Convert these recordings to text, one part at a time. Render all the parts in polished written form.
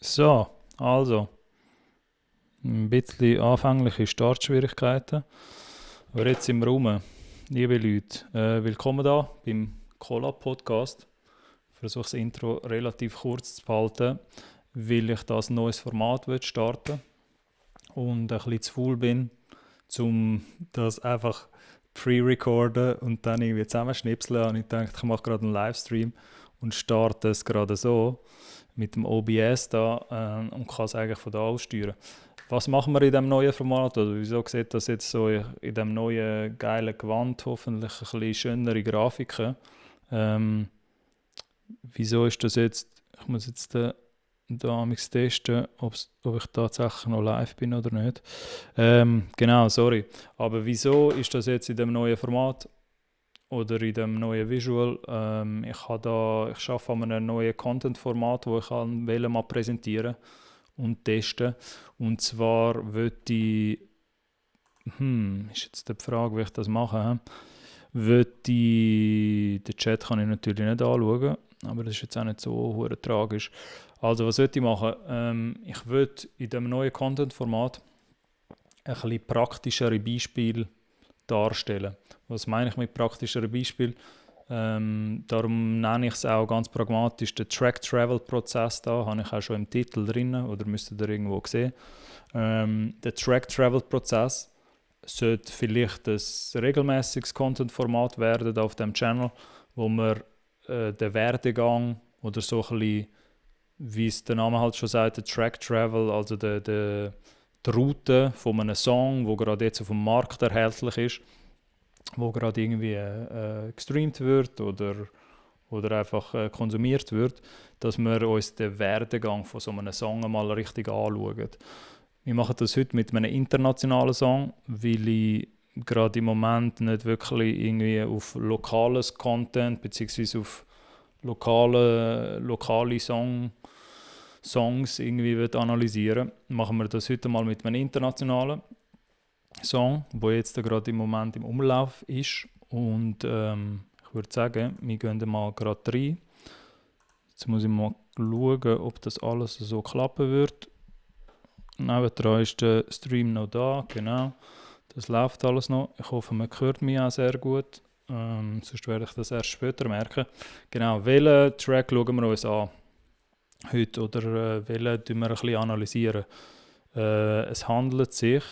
So, also, ein bisschen anfängliche Startschwierigkeiten. Aber jetzt sind wir rum. Liebe Leute, willkommen da beim Collab-Podcast. Ich versuche das Intro relativ kurz zu behalten, weil ich das neues Format starten will und ein bisschen zu faul bin, um das einfach pre-recorden und dann irgendwie zusammenschnipseln. Und ich dachte, ich mache gerade einen Livestream und starte es gerade so mit dem OBS da und kann es eigentlich von da aus steuern. Was machen wir in diesem neuen Format? Oder wieso sieht das jetzt so in diesem neuen geilen Gewand hoffentlich ein bisschen schönere Grafiken? Wieso ist das jetzt? Ich muss jetzt da testen, ob ich tatsächlich noch live bin oder nicht. Genau, sorry. Aber wieso ist das jetzt in dem neuen Format? Oder in dem neuen Visual. Ich arbeite an einem neuen Content-Format, das ich mal präsentieren und testen. Und zwar würde ich, ist jetzt die Frage, wie ich das mache. Den Chat kann ich natürlich nicht anschauen, aber das ist jetzt auch nicht so hure tragisch. Also was würde ich machen? Ich würde in dem neuen Content-Format ein bisschen praktischere Beispiele darstellen. Was meine ich mit praktischen Beispielen? Darum nenne ich es auch ganz pragmatisch den Track-Travel-Prozess da, habe ich auch schon im Titel drin, oder müsstet ihr irgendwo sehen. Der Track-Travel-Prozess sollte vielleicht ein regelmäßiges Content-Format werden auf dem Channel, wo man den Werdegang oder so ein bisschen, wie es der Name halt schon sagt, der Track-Travel, also die Route von einem Song, wo gerade jetzt auf dem Markt erhältlich ist, wo gerade irgendwie gestreamt wird oder einfach konsumiert wird, dass wir uns den Werdegang von so einem Song mal richtig anschauen. Wir machen das heute mit einem internationalen Song, weil ich gerade im Moment nicht wirklich irgendwie auf lokales Content bzw. auf lokale Songs irgendwie analysieren. Machen wir das heute mal mit einem internationalen Song, der jetzt gerade im Moment im Umlauf ist. Und ich würde sagen, wir gehen mal gerade rein. Jetzt muss ich mal schauen, ob das alles so klappen wird. Nebendran ist der Stream noch da, genau. Das läuft alles noch. Ich hoffe, man hört mich auch sehr gut. Sonst werde ich das erst später merken. Genau, welchen Track schauen wir uns an heute oder welchen tun wir ein bisschen analysieren. Es handelt sich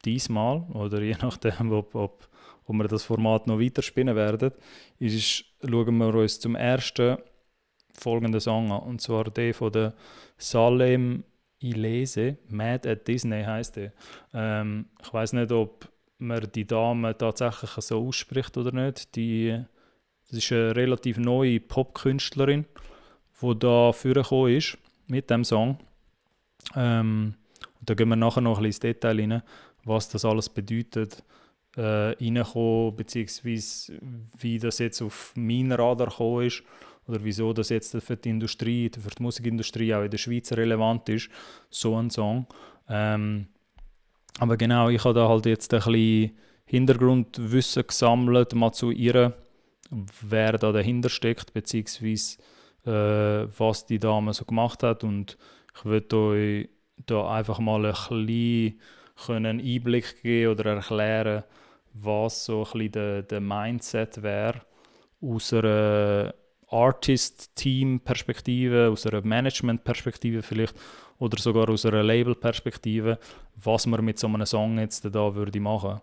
diesmal, oder je nachdem, ob wir das Format noch weiterspinnen werden, schauen wir uns zum ersten folgenden Song an. Und zwar der von der Salem Ilese, Mad at Disney heisst der. Ich weiß nicht, ob man die Dame tatsächlich so ausspricht oder nicht. Das ist eine relativ neue Popkünstlerin, die da vorgekommen ist mit dem Song. Und da gehen wir nachher noch ein bisschen ins Detail rein, was das alles bedeutet, reinkommen, beziehungsweise wie das jetzt auf meinen Radar gekommen ist oder wieso das jetzt für die Industrie, für die Musikindustrie auch in der Schweiz relevant ist, so ein Song. Aber genau, ich habe da halt jetzt ein bisschen Hintergrundwissen gesammelt, mal zu ihr, wer da dahinter steckt, beziehungsweise was die Dame so gemacht hat, und ich würde euch da einfach mal ein bisschen einen Einblick geben oder erklären, was so ein bisschen der Mindset wäre aus einer Artist-Team-Perspektive, aus einer Management-Perspektive vielleicht oder sogar aus einer Label-Perspektive, was man mit so einem Song jetzt da würde machen.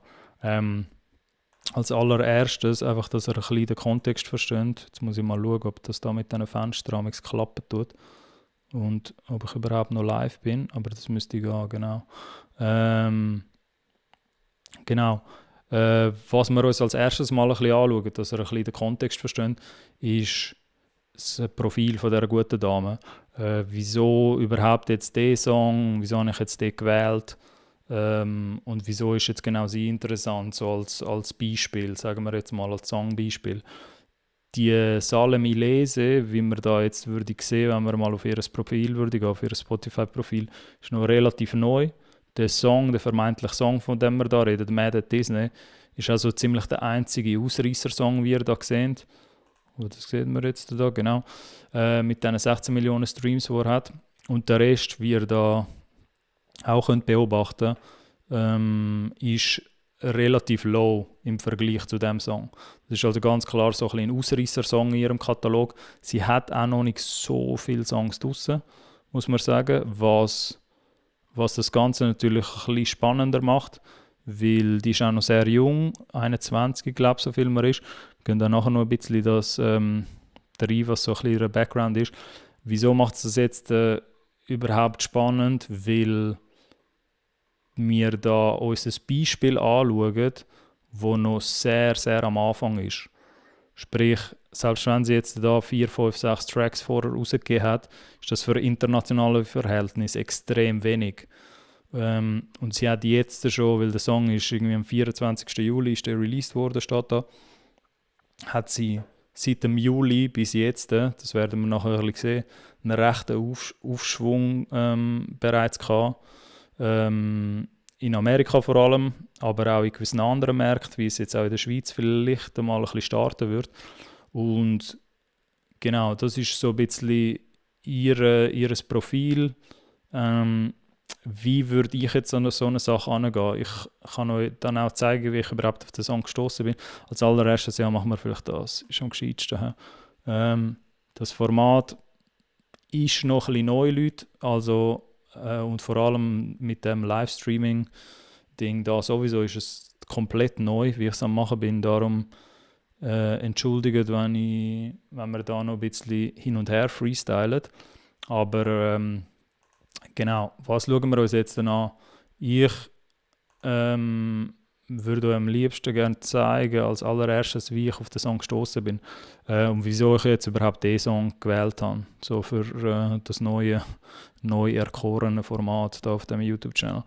Als allererstes, einfach, dass ihr ein bisschen den Kontext versteht. Jetzt muss ich mal schauen, ob das da mit diesen Fenstern klappen tut und ob ich überhaupt noch live bin, aber das müsste gehen, genau. Genau. Was wir uns als erstes mal ein bisschen anschauen, dass ihr ein bisschen den Kontext versteht, ist das Profil von dieser guten Dame. Wieso überhaupt jetzt dieser Song, wieso habe ich jetzt den gewählt und wieso ist jetzt genau sie interessant, so als Beispiel, sagen wir jetzt mal als Songbeispiel. Die Salem Ilese, wie man da jetzt würde sehen, wenn wir mal auf ihr Profil würde gehen, auf ihr Spotify-Profil, ist noch relativ neu. Der vermeintliche Song, von dem wir da reden, Mad at Disney, ist also ziemlich der einzige Ausreißer-Song, wie ihr da seht. Das sehen wir jetzt da, genau. Mit diesen 16 Millionen Streams, die er hat. Und der Rest, wie ihr da auch könnt beobachten ist relativ low im Vergleich zu dem Song. Das ist also ganz klar so ein Ausreißer-Song in ihrem Katalog. Sie hat auch noch nicht so viele Songs draussen, muss man sagen, was das Ganze natürlich ein bisschen spannender macht, weil die ist auch noch sehr jung, 21, glaube ich, so viel man ist. Wir gehen dann nachher noch ein bisschen das rein, was so ein bisschen ihre Background ist. Wieso macht es das jetzt überhaupt spannend? Weil wir da uns ein Beispiel anschauen, das noch sehr, sehr am Anfang ist. Sprich, selbst wenn sie jetzt da 4, 5, 6 Tracks vorher rausgegeben hat, ist das für internationale Verhältnisse extrem wenig. Und sie hat jetzt schon, weil der Song ist irgendwie am 24. Juli ist der released worden, steht da, hat sie seit dem Juli bis jetzt, das werden wir nachher ein bisschen sehen, einen rechten Aufschwung bereits gehabt. In Amerika vor allem, aber auch in gewissen anderen Märkten, wie es jetzt auch in der Schweiz vielleicht mal ein bisschen starten wird. Und genau, das ist so ein bisschen ihres Profil. Wie würde ich jetzt an so eine Sache angehen? Ich kann euch dann auch zeigen, wie ich überhaupt auf den Song gestoßen bin. Als allererstes machen wir vielleicht das. Ist am gescheitsten. Das Format ist noch ein bisschen neu, Leute. Also, und vor allem mit dem Livestreaming-Ding da sowieso ist es komplett neu, wie ich es am machen bin. Darum entschuldigt, wenn wir da noch ein bisschen hin und her freestylen. Aber genau, was schauen wir uns jetzt an? Ich würde euch am liebsten gerne zeigen, als allererstes, wie ich auf den Song gestoßen bin und wieso ich jetzt überhaupt diesen Song gewählt habe. So für das neu erkorene Format hier auf dem YouTube-Channel.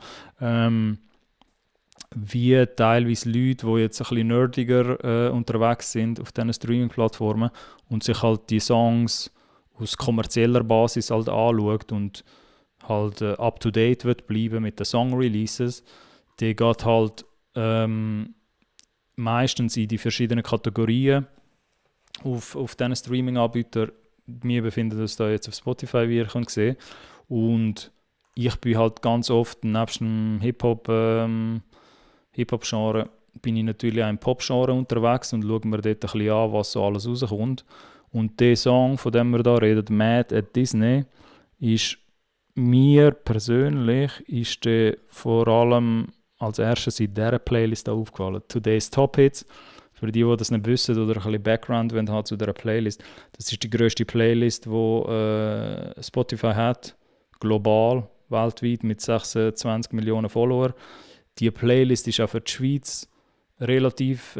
Wie teilweise Leute, die jetzt ein bisschen nerdiger unterwegs sind auf diesen Streaming-Plattformen und sich halt die Songs aus kommerzieller Basis halt anschaut und halt up-to-date wird bleiben mit den Song-Releases, die geht halt meistens in die verschiedenen Kategorien auf diesen Streaming-Anbietern. Wir befinden uns da jetzt auf Spotify, wie ihr könnt sehen. Und ich bin halt ganz oft, nebst dem Hip-Hop-Genre, bin ich natürlich auch im Pop-Genre unterwegs und schaue mir dort ein bisschen an, was so alles rauskommt. Und der Song, von dem wir da reden, Mad at Disney, ist mir persönlich vor allem als erstes in dieser Playlist aufgefallen. Today's Top Hits. Für die das nicht wissen oder ein bisschen Background haben zu dieser Playlist. Das ist die grösste Playlist, die Spotify hat, global, weltweit, mit 26 Millionen Followern. Die Playlist ist auch für die Schweiz relativ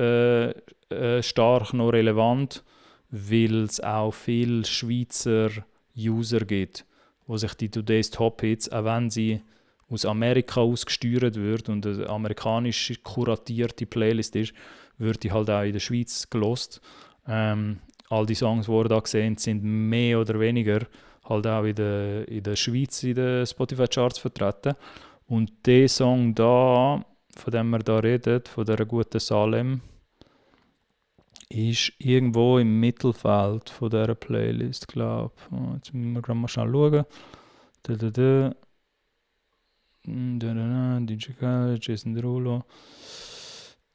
stark noch relevant, weil es auch viele Schweizer User gibt, die sich die Today's Top Hits, auch wenn sie aus Amerika ausgesteuert wird und eine amerikanisch kuratierte Playlist ist, wird die halt auch in der Schweiz gelost. All die Songs, die ihr da seht, sind mehr oder weniger halt auch in der Schweiz in den Spotify-Charts vertreten. Und der Song da, von dem wir da reden, von dieser guten Salem, ist irgendwo im Mittelfeld von dieser Playlist, glaube ich. Jetzt müssen wir gerade mal schnell schauen. DJ Khaled, Jason Derulo.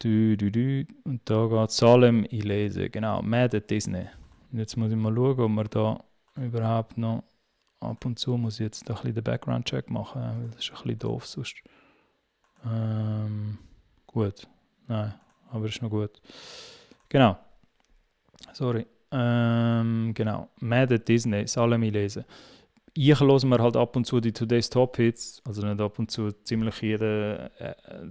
Und da geht Salem Ilese, genau, Mad at Disney. Und jetzt muss ich mal schauen, ob wir da überhaupt noch ab und zu muss ich jetzt ein bisschen den Background-Check machen, weil das ist ein bisschen doof sonst. Gut, nein, aber ist noch gut. Genau, sorry. Genau, Mad at Disney, Salem Ilese. Ich höre mir halt ab und zu die Today's Top Hits, also nicht ab und zu, ziemlich jeden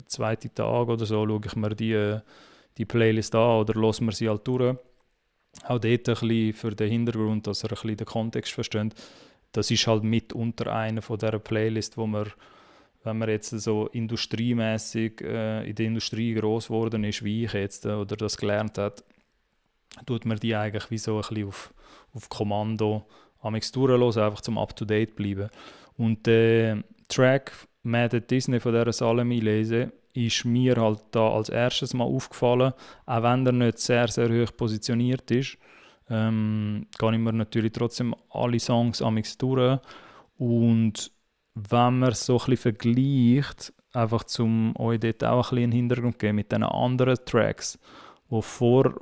zweiten Tag oder so, schaue ich mir die Playlist an oder höre mir sie halt durch. Auch dort ein bisschen für den Hintergrund, dass ihr ein bisschen den Kontext versteht. Das ist halt mitunter einer von dieser Playlist, wo man, wenn man jetzt so industriemässig in der Industrie gross geworden ist, wie ich jetzt, oder das gelernt hat, tut man die eigentlich wie so ein bisschen auf Kommando amix durchhören, einfach zum Up-to-Date bleiben. Und der Track Mad at Disney von dieser Salem Ilese ist mir halt da als erstes mal aufgefallen, auch wenn er nicht sehr, sehr hoch positioniert ist, gehe ich mir natürlich trotzdem alle Songs amix durch. Und wenn man es so ein bisschen vergleicht, einfach zum euch dort auch ein bisschen einen Hintergrund geben mit den anderen Tracks, die vorher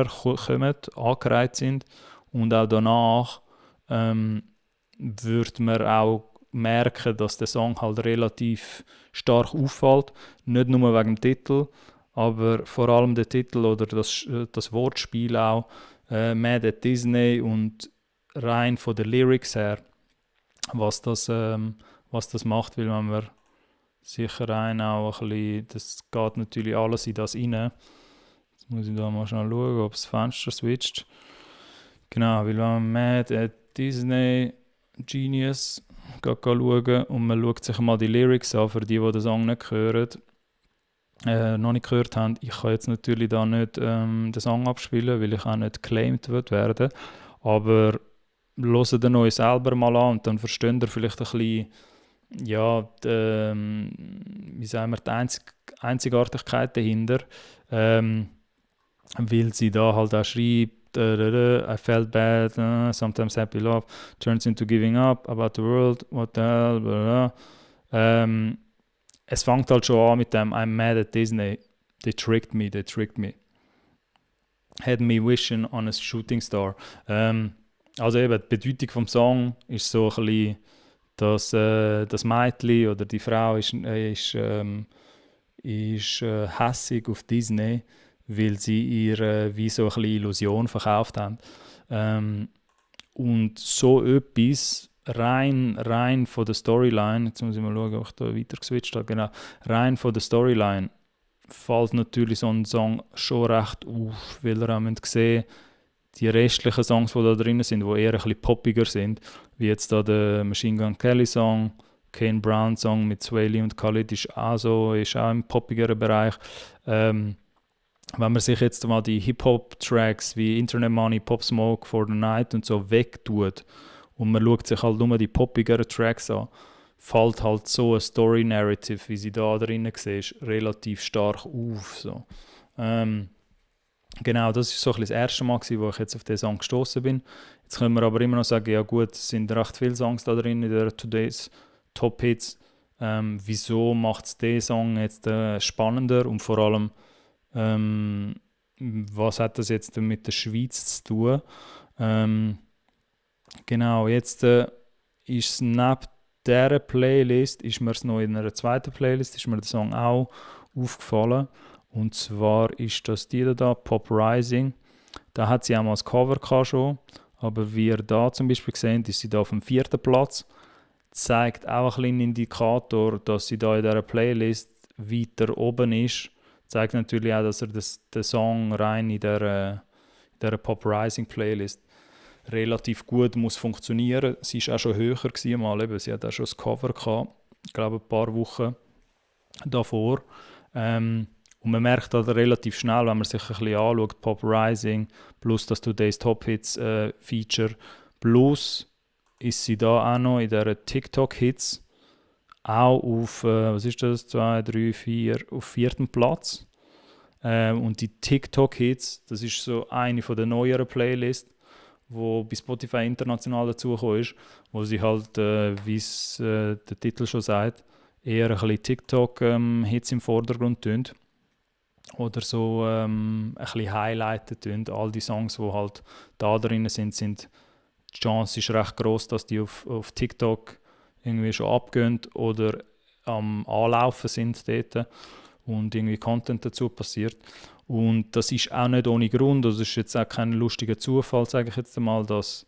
kommen, angereiht sind und auch danach, wird man auch merken, dass der Song halt relativ stark auffällt. Nicht nur wegen dem Titel, aber vor allem der Titel oder das Wortspiel auch. Mad at Disney und rein von den Lyrics her, was das macht, weil wenn man sicher rein auch ein bisschen, das geht natürlich alles in das rein. Jetzt muss ich da mal schnell schauen, ob das Fenster switcht. Genau, weil wenn man Mad at Disney Genius schauen und man schaut sich mal die Lyrics an, für die den Song nicht hören, noch nicht gehört haben. Ich kann jetzt natürlich da nicht den Song abspielen, weil ich auch nicht geclaimed werden. Aber hört den euch selber mal an und dann versteht ihr vielleicht ein bisschen, ja, wie sagen wir, die Einzigartigkeit dahinter. Weil sie da halt auch schreibt, I felt bad, sometimes happy love turns into giving up, about the world, what the hell, blah, blah. Es fängt halt schon an mit dem I'm mad at Disney, they tricked me. Had me wishing on a shooting star. Also eben, die Bedeutung vom Song ist so ein bisschen, dass das Mädchen oder die Frau ist hässig auf Disney, weil sie ihr wie so ein bisschen Illusion verkauft haben. Und so etwas rein von der Storyline, jetzt muss ich mal schauen, ob ich da weiter geswitcht habe, genau, rein von der Storyline fällt natürlich so ein Song schon recht auf, weil ihr auch sehen, die restlichen Songs, die da drin sind, die eher ein bisschen poppiger sind, wie jetzt da der Machine Gun Kelly Song, Kane Brown Song mit Sway Lee und Khalid ist auch im poppigeren Bereich. Wenn man sich jetzt mal die Hip-Hop-Tracks wie Internet Money, Pop Smoke, For the Night und so wegtut und man schaut sich halt nur die poppigeren Tracks an, fällt halt so ein Story-Narrative, wie sie da drinnen siehst, relativ stark auf. So. Genau, das war so ein bisschen das erste Mal, wo ich jetzt auf diesen Song gestoßen bin. Jetzt können wir aber immer noch sagen, ja gut, es sind recht viele Songs da drin in der Today's Top Hits. Wieso macht es diesen Song jetzt spannender und vor allem was hat das jetzt mit der Schweiz zu tun? Genau, jetzt ist es neben dieser Playlist, ist mir es noch in einer zweiten Playlist, ist mir der Song auch aufgefallen. Und zwar ist das die da, Pop Rising. Da hat sie auch mal das Cover gehabt schon, aber wie ihr da zum Beispiel seht, ist sie da auf dem 4. Platz. Zeigt auch ein kleiner Indikator, dass sie da in dieser Playlist weiter oben ist. Zeigt natürlich auch, dass er den Song rein in dieser Pop Rising Playlist relativ gut muss funktionieren. Sie war auch schon höher gewesen, mal eben. Sie hat auch schon das Cover gehabt, ich glaube ein paar Wochen davor. Und man merkt halt relativ schnell, wenn man sich ein bisschen anschaut, Pop Rising plus das Today's Top Hits Feature plus ist sie da auch noch in dieser TikTok Hits auch auf, was ist das, 2, 3, 4, auf 4. Platz. Und die TikTok-Hits, das ist so eine von der neueren Playlists, wo bei Spotify international dazugekommen ist, wo sie halt, wie es der Titel schon sagt, eher ein bisschen TikTok-Hits im Vordergrund tun. Oder so ein bisschen highlighten tun. All die Songs, die halt da drin sind, die Chance ist recht groß, dass die auf TikTok irgendwie schon abgehen oder am Anlaufen sind dort und irgendwie Content dazu passiert. Und das ist auch nicht ohne Grund, das ist jetzt auch kein lustiger Zufall, sage ich jetzt einmal, dass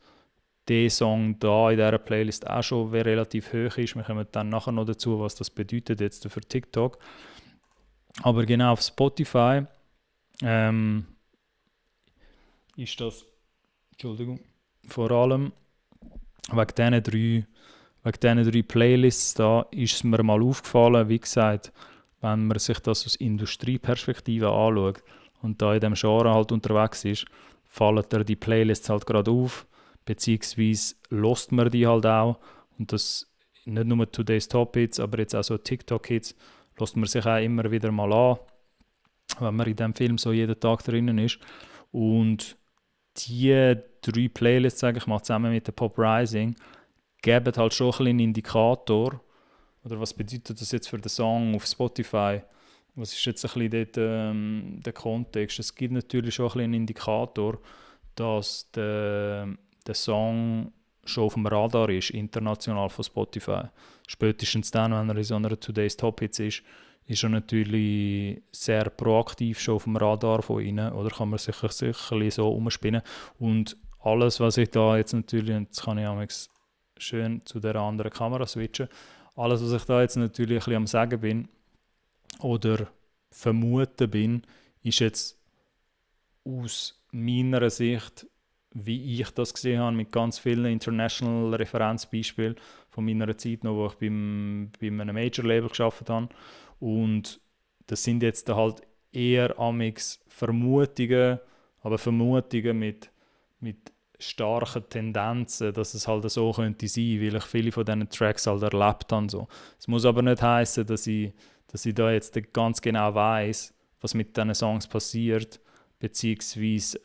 der Song da in dieser Playlist auch schon relativ hoch ist. Wir kommen dann nachher noch dazu, was das bedeutet jetzt für TikTok. Aber genau auf Spotify ist das, Entschuldigung, vor allem wegen diesen drei Playlists da ist es mir mal aufgefallen, wie gesagt, wenn man sich das aus Industrieperspektive anschaut und da in diesem Genre halt unterwegs ist, fallen dir die Playlists halt gerade auf, beziehungsweise lost man die halt auch und das nicht nur Today's Top Hits, aber jetzt auch so TikTok Hits, lässt man sich auch immer wieder mal an, wenn man in diesem Film so jeden Tag drinnen ist. Und die 3 Playlists, sage ich mal, zusammen mit der Pop Rising, geben halt schon ein bisschen einen Indikator. Oder was bedeutet das jetzt für den Song auf Spotify? Was ist jetzt ein bisschen dort, der Kontext? Es gibt natürlich schon ein bisschen einen Indikator, dass der Song schon auf dem Radar ist, international von Spotify. Spätestens dann, wenn er in so einer Today's Top Hits ist er natürlich sehr proaktiv schon auf dem Radar von ihnen. Oder kann man sicher so umspinnen. Und alles, was ich da jetzt natürlich, und jetzt kann ich auch schön zu der anderen Kamera switchen, alles, was ich da jetzt natürlich ein bisschen am Sagen bin oder vermuten bin, ist jetzt aus meiner Sicht, wie ich das gesehen habe, mit ganz vielen international Referenzbeispielen von meiner Zeit noch, wo ich bei einem Major-Label gearbeitet habe. Und das sind jetzt halt eher amix Vermutungen, aber Vermutungen mit starken Tendenzen, dass es halt so könnte sein, weil ich viele von diesen Tracks halt erlebt habe. So. Es muss aber nicht heißen, dass ich da jetzt ganz genau weiss, was mit diesen Songs passiert, beziehungsweise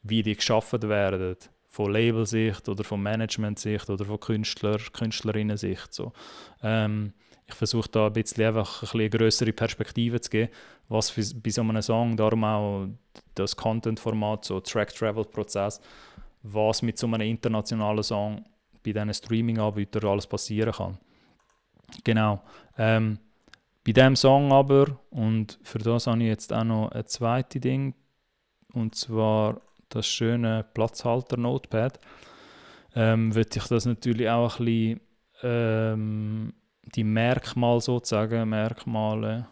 wie die geschaffen werden, von Labelsicht oder von Management-Sicht oder von Künstlerinnen-Sicht. So. Ich versuche da ein bisschen einfach eine grössere Perspektive zu geben, was bei so einem Song, darum auch das Content-Format, so Track-Travel-Prozess, was mit so einem internationalen Song bei diesen Streaming-Anbietern alles passieren kann. Genau. Bei diesem Song aber, und für das habe ich jetzt auch noch ein zweites Ding, und zwar das schöne Platzhalter-Notepad, würde ich das natürlich auch ein bisschen die Merkmale sozusagen, Merkmale,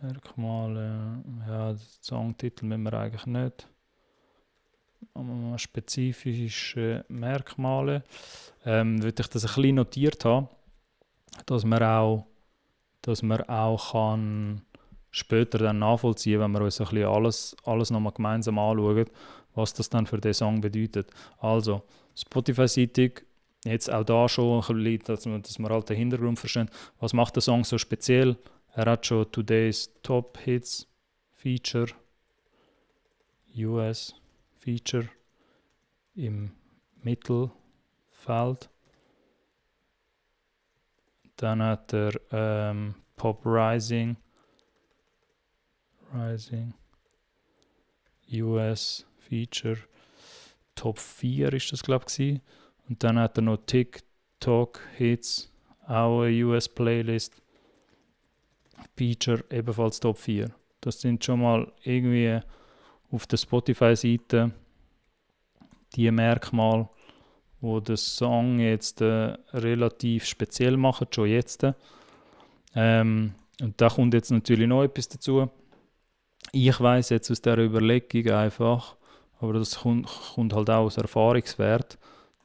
ja, den Songtitel müssen wir eigentlich nicht, aber spezifische Merkmale, würde ich das ein bisschen notiert haben, dass man auch kann später dann nachvollziehen, wenn wir uns ein bisschen alles nochmal gemeinsam anschauen, was das dann für den Song bedeutet. Also, Spotify-seitig, jetzt auch da schon ein bisschen, dass wir halt den Hintergrund verstehen. Was macht der Song so speziell? Er hat schon Today's Top Hits Feature, US Feature im Mittelfeld. Dann hat er Pop Rising, US Feature, Top 4 ist das, glaube ich. Und dann hat er noch TikTok Hits, auch eine US Playlist, Feature, ebenfalls Top 4. Das sind schon mal irgendwie auf der Spotify-Seite die Merkmale, wo den Song jetzt relativ speziell machen, schon jetzt. Und da kommt jetzt natürlich noch etwas dazu. Ich weiss jetzt aus dieser Überlegung einfach, aber das kommt halt auch aus Erfahrungswert,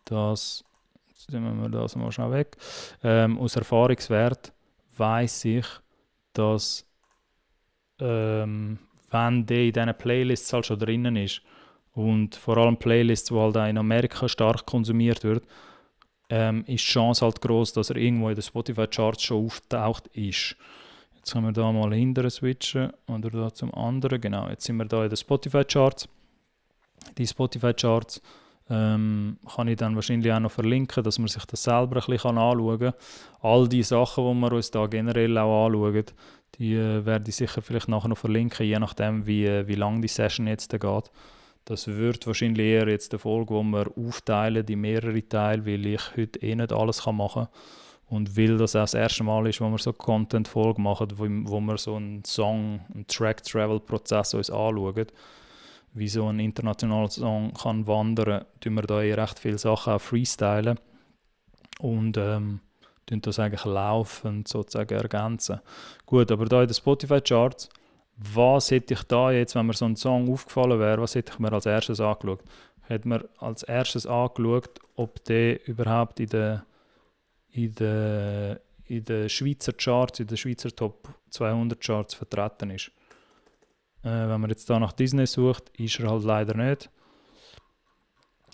dass, jetzt nehmen wir das mal schnell weg, aus Erfahrungswert weiss ich, dass wenn der in diesen Playlists halt schon drinnen ist und vor allem Playlists, die halt auch in Amerika stark konsumiert wird, ist die Chance halt groß, dass er irgendwo in den Spotify-Charts schon auftaucht ist. Jetzt können wir da mal hinterher switchen oder da zum anderen. Genau, jetzt sind wir da in den Spotify-Charts. Die Spotify-Charts kann ich dann wahrscheinlich auch noch verlinken, dass man sich das selber ein bisschen anschauen kann. All die Sachen, die wir uns da generell auch anschauen, die werde ich sicher vielleicht nachher noch verlinken, je nachdem wie lang die Session jetzt geht. Das wird wahrscheinlich eher jetzt eine Folge, die wir aufteilen in mehrere Teile, weil ich heute nicht alles machen kann. Und weil das auch das erste Mal ist, wo wir so eine Content-Folge machen, wo wir so einen Song, einen Track-Travel-Prozess uns anschauen, wie so ein internationaler Song kann wandern, tun wir da recht viele Sachen auch freestylen und tun das eigentlich laufend sozusagen ergänzen. Gut, aber da in den Spotify-Charts, was hätte ich da jetzt, wenn mir so ein Song aufgefallen wäre, was hätte ich mir als erstes angeschaut? Ich hätte mir als erstes angeschaut, ob der überhaupt in den Schweizer Charts, in den Schweizer Top 200 Charts vertreten ist. Wenn man jetzt da nach Disney sucht, ist er halt leider nicht.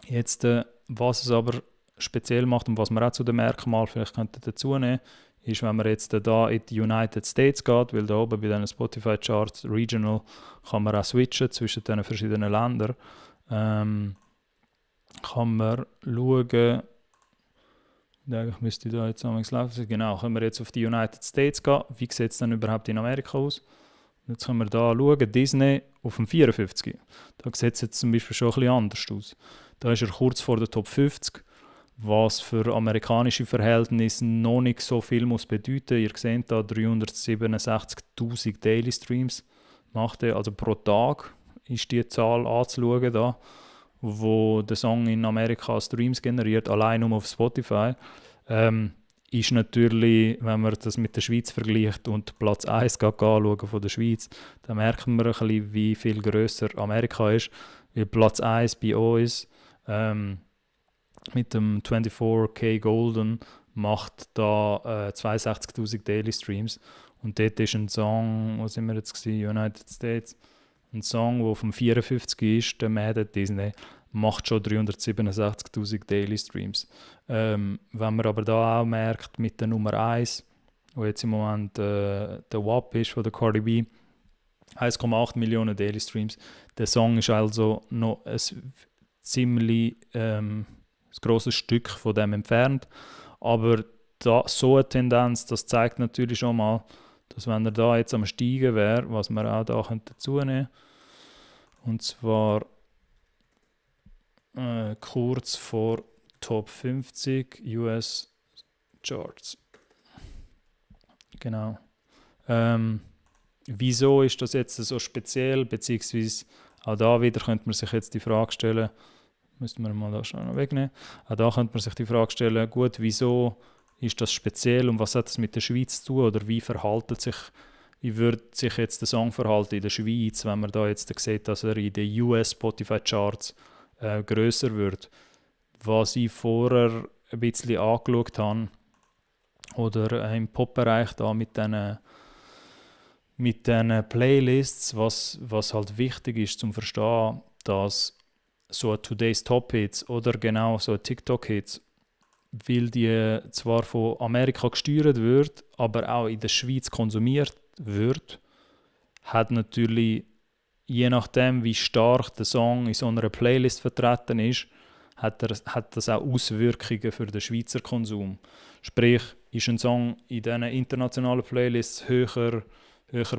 Jetzt, was es aber speziell macht und was man auch zu den Merkmalen vielleicht könnte dazu nehmen, ist, wenn man jetzt da in die United States geht, weil da oben bei den Spotify Charts Regional kann man auch switchen zwischen den verschiedenen Ländern, kann man schauen, Eigentlich müsste da jetzt am laufen. Genau, können wir jetzt auf die United States gehen. Wie sieht es dann überhaupt in Amerika aus? Jetzt können wir da schauen, Disney auf dem 54. Da sieht es jetzt zum Beispiel schon ein bisschen anders aus. Da ist er kurz vor der Top 50, was für amerikanische Verhältnisse noch nicht so viel muss bedeuten. Ihr seht da 367'000 Daily Streams macht er, also pro Tag ist die Zahl anzuschauen da, wo der Song in Amerika Streams generiert, allein nur auf Spotify. Ist natürlich, wenn man das mit der Schweiz vergleicht und Platz 1 anschauen von der Schweiz, dann merkt man ein bisschen, wie viel grösser Amerika ist. Weil Platz 1 bei uns mit dem 24K Golden macht da 62'000 Daily Streams. Und dort ist ein Song, wo sind wir jetzt gewesen? United States, ein Song, der auf dem 54 ist, der Mad at Disney, macht schon 367'000 Daily Streams. Wenn man aber da auch merkt, mit der Nummer 1, wo jetzt im Moment der WAP ist von der Cardi B, 1,8 Millionen Daily Streams. Der Song ist also noch ein ziemlich ein grosses Stück von dem entfernt. Aber so eine Tendenz, das zeigt natürlich schon mal, dass wenn er da jetzt am Steigen wäre, was wir auch da dazu nehmen, und zwar kurz vor Top 50 US Charts. Genau. Wieso ist das jetzt so speziell, beziehungsweise auch da wieder könnte man sich jetzt die Frage stellen, müssten wir mal da schon noch wegnehmen, auch da könnte man sich die Frage stellen, gut, wieso ist das speziell und was hat das mit der Schweiz zu tun oder wie würde sich jetzt der Song verhalten in der Schweiz, wenn man da jetzt sieht, dass er in den US Spotify Charts grösser wird. Was ich vorher ein bisschen angeschaut habe, oder im Pop-Bereich da mit diesen Playlists, was halt wichtig ist zum Verstehen, dass so ein Today's Top Hits oder genau so ein TikTok Hits, weil die zwar von Amerika gesteuert wird, aber auch in der Schweiz konsumiert wird, hat natürlich, je nachdem wie stark der Song in so einer Playlist vertreten ist, hat das auch Auswirkungen für den Schweizer Konsum. Sprich, ist ein Song in diesen internationalen Playlists höher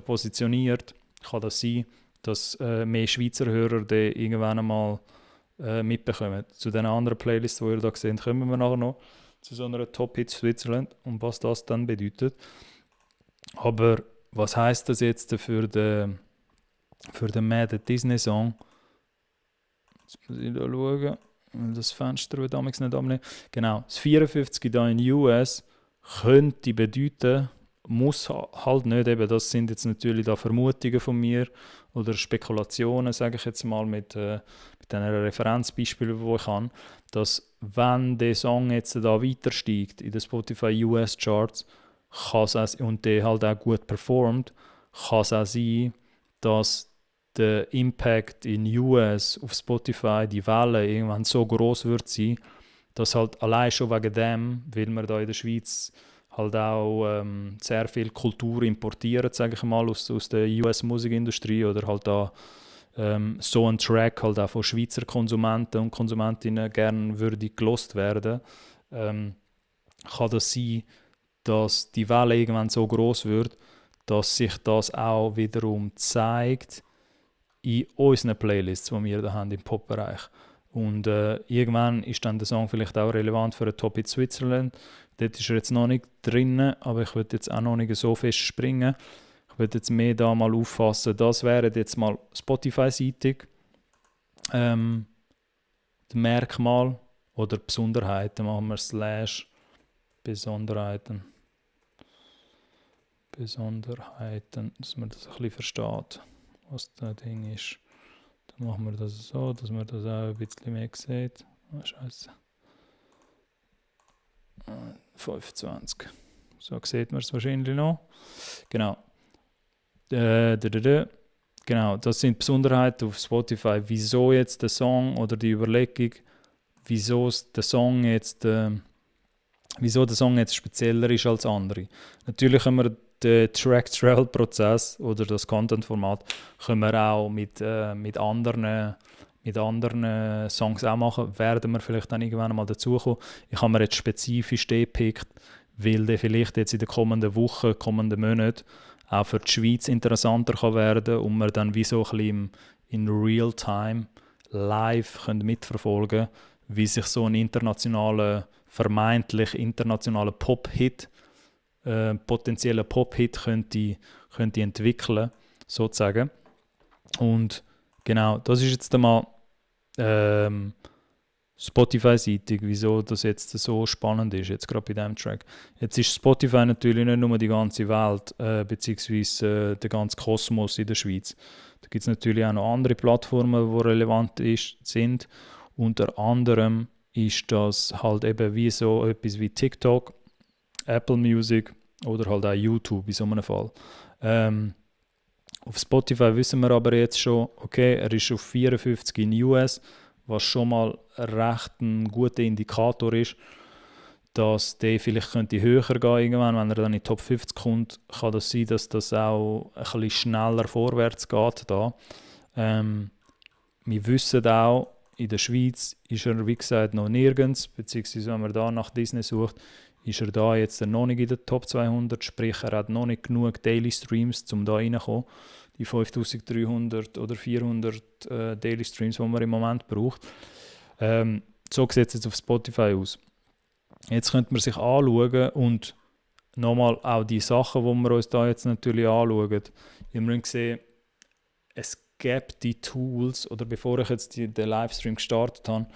positioniert, kann das sein, dass mehr Schweizer Hörer den irgendwann einmal mitbekommen. Zu den anderen Playlists, die ihr da seht, kommen wir nachher noch zu so einer Top Hits Switzerland und was das dann bedeutet. Aber was heisst das jetzt für den Mad at Disney Song? Jetzt muss ich da schauen, weil das Fenster wird damals nicht abnehmen. Genau, das 54 da in den US könnte bedeuten, muss halt nicht, eben, das sind jetzt natürlich da Vermutungen von mir oder Spekulationen, sage ich jetzt mal mit diesen Referenzbeispielen, die ich habe, dass wenn der Song jetzt da weiter steigt in den Spotify US Charts und der halt auch gut performt, kann es auch sein, dass der Impact in US auf Spotify, die Welle irgendwann so groß wird sein, dass halt allein schon wegen dem, weil wir da in der Schweiz halt auch sehr viel Kultur importieren, sage ich mal, aus der US-Musikindustrie oder halt da so ein Track halt auch von Schweizer Konsumenten und Konsumentinnen gerne würde gelost werden, kann das sein, dass die Welle irgendwann so groß wird, dass sich das auch wiederum zeigt in unseren Playlists, die wir da haben im Pop-Bereich. Und irgendwann ist dann der Song vielleicht auch relevant für ein Top in Switzerland. Dort ist er jetzt noch nicht drin, aber ich würde jetzt auch noch nicht so fest springen. Ich würde jetzt mehr da mal auffassen. Das wären jetzt mal Spotify-seitig die Merkmal oder Besonderheiten. Machen wir /Besonderheiten. Besonderheiten, dass man das ein bisschen versteht, was das Ding ist. Dann machen wir das so, dass man das auch ein bisschen mehr sieht. Oh, Scheiße. 25. So sieht man es wahrscheinlich noch. Genau. Genau, das sind Besonderheiten auf Spotify. Wieso jetzt der Song oder die Überlegung, wieso der Song jetzt spezieller ist als andere. Natürlich können wir den Track-Travel-Prozess oder das Content-Format können wir auch mit anderen mit anderen Songs auch machen, werden wir vielleicht dann irgendwann mal dazukommen. Ich habe mir jetzt spezifisch den gepickt, weil der vielleicht jetzt in den kommenden Wochen, kommenden Monaten auch für die Schweiz interessanter kann werden und wir dann wie so ein bisschen in Real-Time live können mitverfolgen können, wie sich so ein vermeintlich internationaler Pop-Hit, potenzieller Pop-Hit könnte entwickeln, sozusagen. Und genau, das ist jetzt einmal Spotify-seitig, wieso das jetzt so spannend ist, jetzt gerade bei diesem Track. Jetzt ist Spotify natürlich nicht nur die ganze Welt, beziehungsweise der ganze Kosmos in der Schweiz. Da gibt es natürlich auch noch andere Plattformen, die relevant sind. Unter anderem ist das halt eben wie so etwas wie TikTok, Apple Music oder halt auch YouTube in so einem Fall. Auf Spotify wissen wir aber jetzt schon, okay, er ist auf 54 in US, was schon mal recht ein guter Indikator ist, dass der vielleicht könnte höher gehen irgendwann, wenn er dann in die Top 50 kommt, kann das sein, dass das auch ein bisschen schneller vorwärts geht da. Wir wissen auch, in der Schweiz ist er, wie gesagt, noch nirgends, beziehungsweise wenn man da nach Disney sucht, ist er da jetzt noch nicht in der Top 200, sprich er hat noch nicht genug Daily Streams, um da reinzukommen. Die 5300 oder 400 Daily Streams, die man im Moment braucht. So sieht es jetzt auf Spotify aus. Jetzt könnte man sich anschauen und nochmal auch die Sachen, die wir uns da jetzt natürlich anschauen. Wir haben gesehen, es gibt die Tools, oder bevor ich jetzt den Livestream gestartet habe,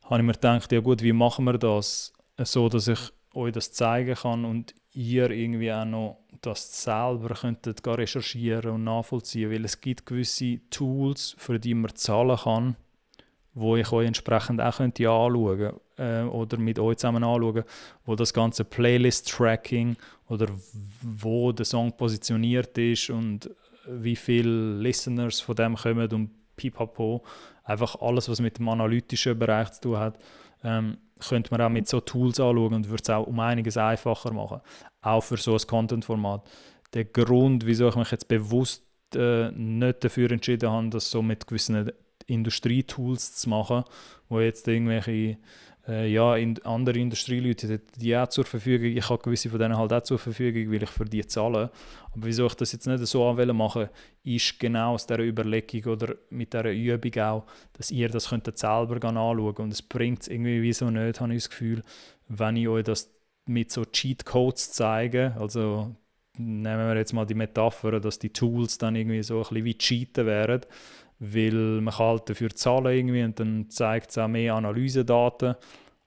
habe ich mir gedacht, ja gut, wie machen wir das, so dass ich euch das zeigen kann und ihr irgendwie auch noch das selber könntet recherchieren und nachvollziehen, weil es gibt gewisse Tools, für die man zahlen kann, wo ich euch entsprechend auch könnte anschauen oder mit euch zusammen anschauen, wo das ganze Playlist-Tracking oder wo der Song positioniert ist und wie viele Listeners von dem kommen und pipapo, einfach alles, was mit dem analytischen Bereich zu tun hat, könnte man auch mit so Tools anschauen und würde es auch um einiges einfacher machen. Auch für so ein Content-Format. Der Grund, wieso ich mich jetzt bewusst nicht dafür entschieden habe, das so mit gewissen Industrietools zu machen, wo jetzt irgendwelche andere Industrieleute die auch zur Verfügung, ich habe gewisse von denen halt auch zur Verfügung, weil ich für die zahle. Aber wieso ich das jetzt nicht so machen ist genau aus dieser Überlegung oder mit dieser Übung auch, dass ihr das könnt selber anschauen und es bringt es irgendwie wieso nicht, habe ich das Gefühl, wenn ich euch das mit so Cheatcodes zeige, also nehmen wir jetzt mal die Metapher, dass die Tools dann irgendwie so ein bisschen wie Cheaten wären, weil man kann halt dafür zahlen irgendwie und dann zeigt es auch mehr Analysedaten.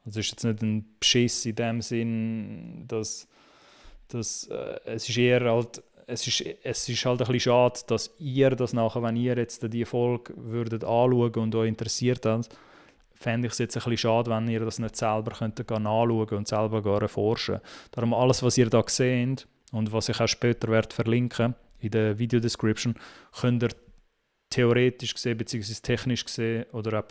Also ist jetzt nicht ein Beschiss in dem Sinn, dass es ist eher halt, es ist halt ein bisschen schade, dass ihr das nachher, wenn ihr jetzt die Folge würdet anschauen und euch interessiert hat, fände ich es jetzt ein bisschen schade, wenn ihr das nicht selber könnt nachschauen und selber erforschen. Darum alles, was ihr da seht und was ich auch später werde verlinken in der Video-Description, könnt ihr theoretisch gesehen, beziehungsweise technisch gesehen oder auch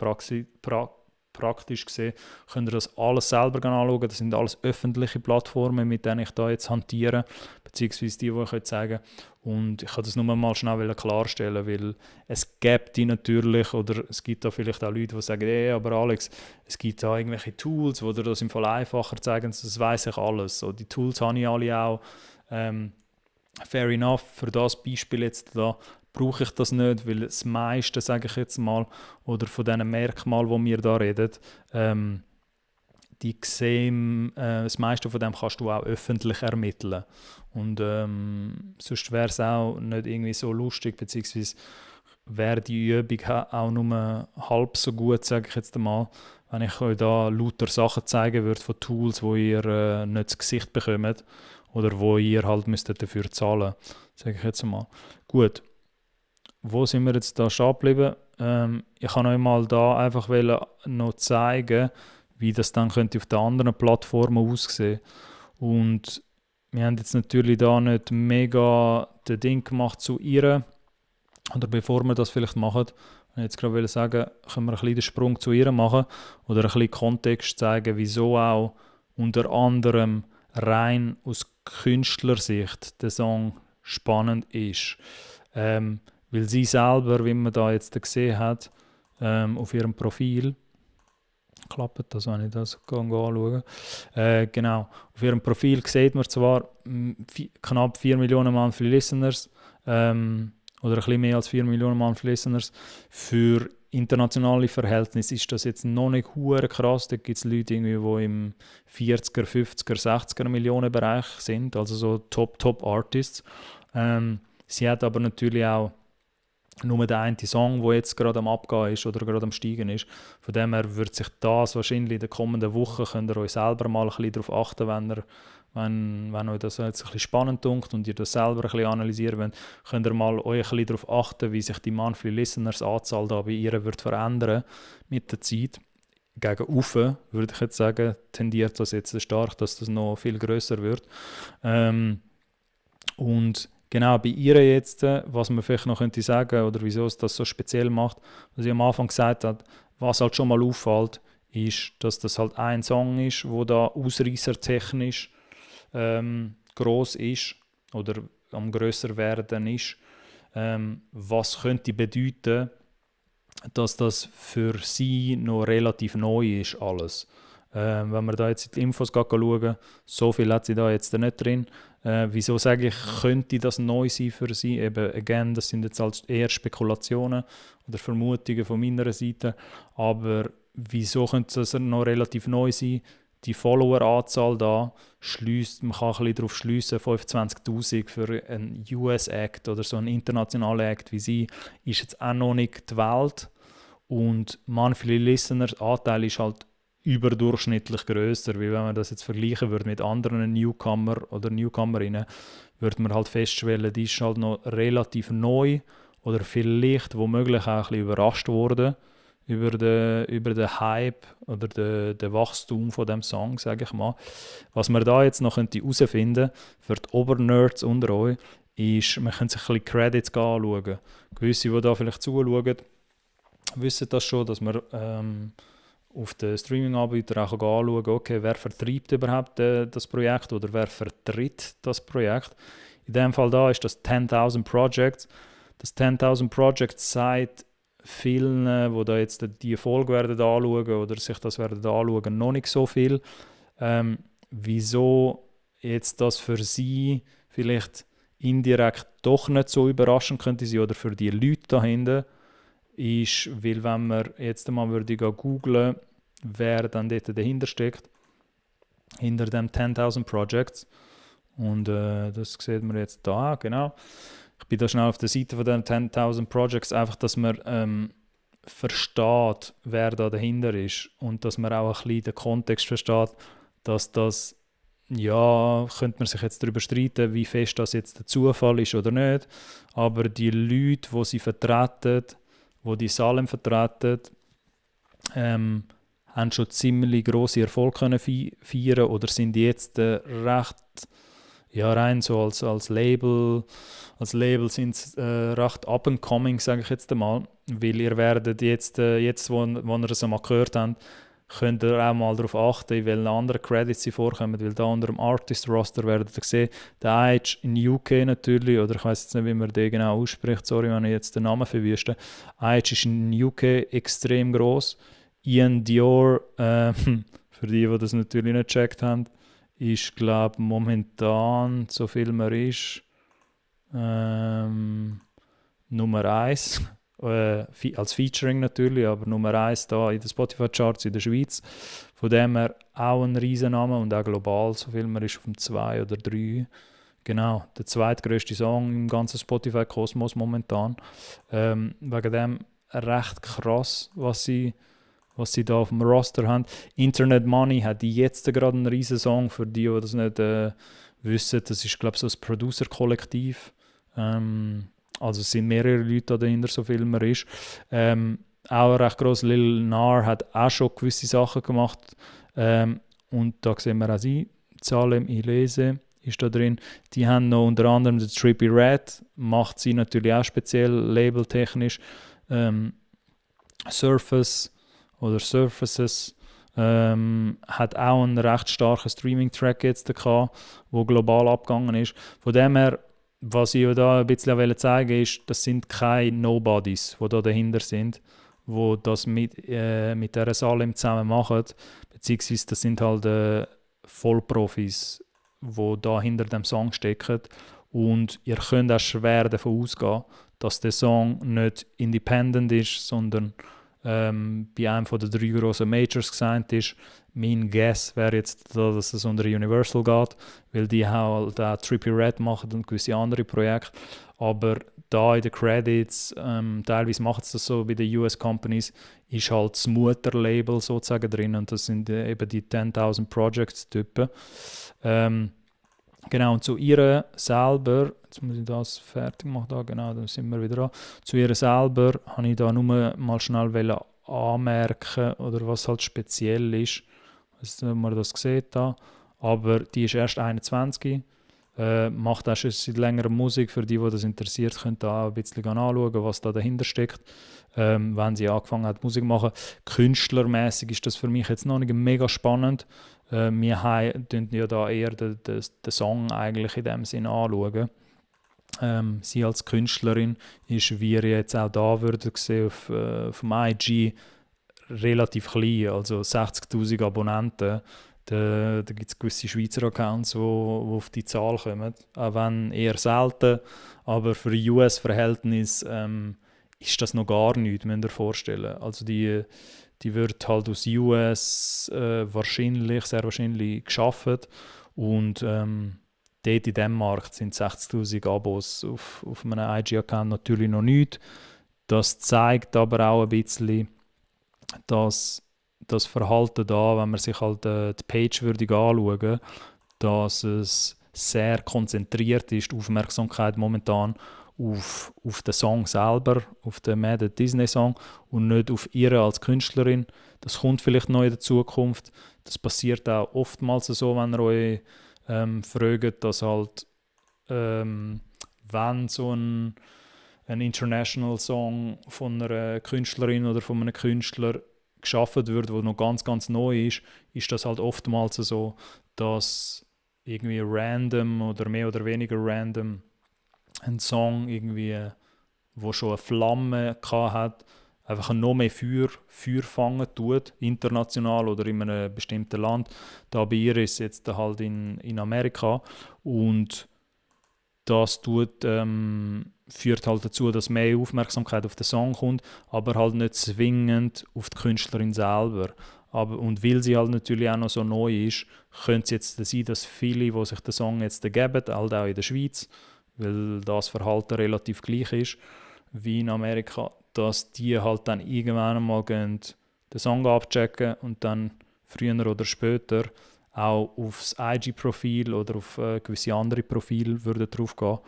praktisch gesehen, könnt ihr das alles selber anschauen. Das sind alles öffentliche Plattformen, mit denen ich da jetzt hantiere, beziehungsweise die ich euch zeigen. Und ich kann das nur mal schnell klarstellen, weil es gibt die natürlich, oder es gibt da vielleicht auch Leute, die sagen, aber Alex, es gibt da irgendwelche Tools, die dir das im Fall einfacher zeigen, das weiss ich alles. So, die Tools habe ich alle auch. Fair enough, für das Beispiel jetzt da brauche ich das nicht, weil das meiste, sage ich jetzt mal, oder von diesen Merkmalen, die wir da reden, die sehen, das meiste von dem kannst du auch öffentlich ermitteln. Und sonst wäre es auch nicht irgendwie so lustig, beziehungsweise wäre die Übung auch nur halb so gut, sage ich jetzt einmal, wenn ich euch da lauter Sachen zeigen würde von Tools, wo ihr nicht das Gesicht bekommt oder wo ihr halt müsstet dafür zahlen, sage ich jetzt einmal. Gut. Wo sind wir jetzt da stehen geblieben? Ich kann euch mal da einfach noch zeigen, wie das dann könnte auf den anderen Plattformen aussehen. Und wir haben jetzt natürlich da nicht mega das Ding gemacht zu ihr. Oder bevor wir das vielleicht machen, ich jetzt gerade sagen, können wir ein bisschen den Sprung zu ihr machen oder ein bisschen Kontext zeigen, wieso auch unter anderem rein aus Künstlersicht der Song spannend ist. Weil sie selber, wie man da jetzt gesehen hat, auf ihrem Profil. Klappt das, wenn ich das anschaue? Genau, auf ihrem Profil sieht man zwar knapp 4 Millionen Monthly Listeners, oder ein bisschen mehr als 4 Millionen Monthly Listeners. Für internationale Verhältnisse ist das jetzt noch nicht hure krass. Da gibt es Leute, die im 40er, 50er, 60er Millionen Bereich sind, also so Top Artists. Sie hat aber natürlich auch nur der eine Song, der jetzt gerade am Abgehen ist oder gerade am Steigen ist. Von dem her wird sich das wahrscheinlich in den kommenden Wochen, könnt ihr euch selber mal ein bisschen darauf achten, wenn euch das jetzt ein bisschen spannend dunkt und ihr das selber ein bisschen analysieren wollt, könnt ihr mal euch ein bisschen darauf achten, wie sich die Monthly Listeners Anzahl da bei ihr wird verändern mit der Zeit. Gegen Ufe, würde ich jetzt sagen, tendiert das jetzt stark, dass das noch viel grösser wird. Und genau, bei ihr jetzt, was man vielleicht noch könnte sagen oder wieso es das so speziell macht, was ich am Anfang gesagt habe, was halt schon mal auffällt, ist, dass das halt ein Song ist, wo da ausreissertechnisch gross ist oder am grösser werden ist. Was könnte bedeuten, dass das für sie noch relativ neu ist alles. Wenn wir da jetzt in die Infos schauen, so viel hat sie da jetzt nicht drin. Wieso sage ich, könnte das neu sein für sie? Eben, again, das sind jetzt halt eher Spekulationen oder Vermutungen von meiner Seite. Aber wieso könnte das noch relativ neu sein? Die Follower-Anzahl da schließt, man kann ein bisschen darauf schliessen, 25'000 für einen US-Act oder so einen internationalen Act wie sie, ist jetzt auch noch nicht die Welt. Und Monthly Listeners Anteil ist halt überdurchschnittlich grösser, wie wenn man das jetzt vergleichen würde mit anderen Newcomer oder Newcomerinnen, würde man halt feststellen, die ist halt noch relativ neu oder vielleicht womöglich auch ein bisschen überrascht worden über den Hype oder den Wachstum von dem Song, sage ich mal. Was man da jetzt noch herausfinden könnte, für die Obernerds unter euch, ist, man könnte sich ein bisschen Credits anschauen. Gewisse, die da vielleicht zuschauen, wissen das schon, dass man auf den Streaming-Anbietern auch anschauen kann, okay, wer vertreibt überhaupt das Projekt oder wer vertritt das Projekt. In dem Fall da ist das 10.000 Projects. Das 10.000 Projects sagt vielen, die da jetzt die Folge werden anschauen oder sich das werden anschauen, noch nicht so viel. Wieso jetzt das für sie vielleicht indirekt doch nicht so überraschend könnte sein oder für die Leute dahinter, ist, weil wenn man jetzt einmal würde googlen, wer dann dort dahinter steckt, hinter dem 10.000 Projects, und das sieht man jetzt da, genau. Ich bin da schnell auf der Seite von den 10.000 Projects, einfach, dass man versteht, wer da dahinter ist und dass man auch ein bisschen den Kontext versteht, dass das, ja, könnte man sich jetzt darüber streiten, wie fest das jetzt der Zufall ist oder nicht, aber die Leute, die sie vertreten, die Salem vertreten, haben schon ziemlich grosse Erfolge können feiern oder sind jetzt recht, ja, rein so als Label sind sie recht up and coming, sage ich jetzt einmal, weil ihr werdet jetzt wo ihr es einmal gehört habt, könnt ihr auch mal darauf achten, in welchen anderen Credits sie vorkommen, weil da unter dem Artist-Roster werdet ihr sehen, der IH in UK natürlich, oder ich weiß jetzt nicht, wie man den genau ausspricht, sorry, wenn ich jetzt den Namen verwüste. IH ist in UK extrem gross. Ian Dior, für die das natürlich nicht gecheckt haben, ist, glaube ich, momentan, so viel man ist, Nummer 1. Als Featuring natürlich, aber Nummer 1 da in den Spotify-Charts in der Schweiz. Von dem her auch ein Riesenname und auch global, so viel man ist auf dem 2 oder 3. Genau, der zweitgrößte Song im ganzen Spotify-Kosmos momentan. Wegen dem recht krass, was sie da auf dem Roster haben. Internet Money hat jetzt gerade einen riesen Song, für die das nicht wissen. Das ist, glaube ich, so ein Producer-Kollektiv. Also es sind mehrere Leute dahinter, so viel man ist. Auch recht gross, Lil Nar hat auch schon gewisse Sachen gemacht. Und da sehen wir auch sie, Salem Ilese ist da drin. Die haben noch unter anderem den Trippie Red, macht sie natürlich auch speziell labeltechnisch. Surface oder Surfaces hat auch einen recht starken Streaming-Track jetzt gehabt, der global abgegangen ist. Von dem her, was ich da ein bisschen zeigen wollte, ist, das sind keine Nobodies, die da dahinter sind. wo das mit dieser Salem zusammen machen, beziehungsweise das sind halt Vollprofis, die da hinter dem Song stecken und ihr könnt auch schwer davon ausgehen, dass der Song nicht independent ist, sondern bei einem von den 3 grossen Majors gesigned ist. Mein Guess wäre jetzt, dass es unter Universal geht, weil die halt auch Trippie Redd machen und gewisse andere Projekte. Aber da in den Credits, teilweise machen sie das so bei den US Companies, ist halt das Mutterlabel sozusagen drin und das sind eben die 10.000 Projects-Typen. Genau, und zu ihr selber, jetzt muss ich das fertig machen, da, genau, dann sind wir wieder dran. Zu ihr selber habe ich da nur mal schnell anmerken, oder was halt speziell ist. Ich weiß nicht, ob man das sieht da, aber die ist erst 21, macht auch schon seit längerem Musik. Für die das interessiert, könnt ihr auch ein bisschen anschauen, was da dahinter steckt, wenn sie angefangen hat Musik zu machen. Künstlermäßig ist das für mich jetzt noch nicht mega spannend. Wir tun ja da eher den Song eigentlich in dem Sinn anschauen. Sie als Künstlerin ist, wie ihr jetzt auch da würdet sehen, auf dem IG relativ klein, also 60'000 Abonnenten. Da gibt es gewisse Schweizer Accounts, die auf die Zahl kommen, auch wenn eher selten, aber für US-Verhältnis ist das noch gar nichts, müsst ihr euch vorstellen. Also die wird halt aus US sehr wahrscheinlich geschaffen und dort in diesem Markt sind 60'000 Abos auf einem IG-Account natürlich noch nichts. Das zeigt aber auch ein bisschen, dass das Verhalten da, wenn man sich halt die Page würdig anschauen, dass es sehr konzentriert ist, die Aufmerksamkeit momentan auf den Song selber, auf den Mad Disney Song und nicht auf ihre als Künstlerin. Das kommt vielleicht noch in der Zukunft. Das passiert auch oftmals so, wenn ihr euch fragt, dass halt wenn so ein International Song von einer Künstlerin oder von einem Künstler geschaffen wird, wo noch ganz, ganz neu ist das halt oftmals so, dass irgendwie random oder mehr oder weniger random ein Song irgendwie, wo schon eine Flamme hat, einfach noch mehr Feuer fangen tut, international oder in einem bestimmten Land. Da bei ihr ist es jetzt halt in Amerika und das führt halt dazu, dass mehr Aufmerksamkeit auf den Song kommt, aber halt nicht zwingend auf die Künstlerin selber. Und weil sie halt natürlich auch noch so neu ist, könnte es jetzt sein, dass viele, die sich den Song jetzt geben, halt auch in der Schweiz, weil das Verhalten relativ gleich ist wie in Amerika, dass die halt dann irgendwann mal den Song abchecken und dann früher oder später auch aufs IG-Profil oder auf gewisse andere Profile würden drauf gehen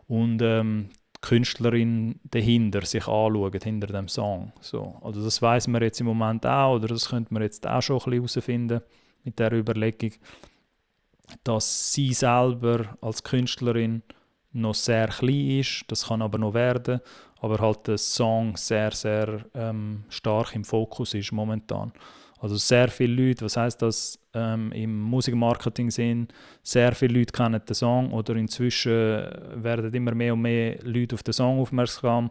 und die Künstlerin dahinter sich anschauen, hinter dem Song. So. Also das weiss man jetzt im Moment auch, oder das könnte man jetzt auch schon ein bisschen herausfinden mit der Überlegung, dass sie selber als Künstlerin noch sehr klein ist, das kann aber noch werden, aber halt der Song sehr, sehr stark im Fokus ist momentan. Also sehr viele Leute, was heisst das im Musikmarketing sind, sehr viele Leute kennen den Song oder inzwischen werden immer mehr und mehr Leute auf den Song aufmerksam,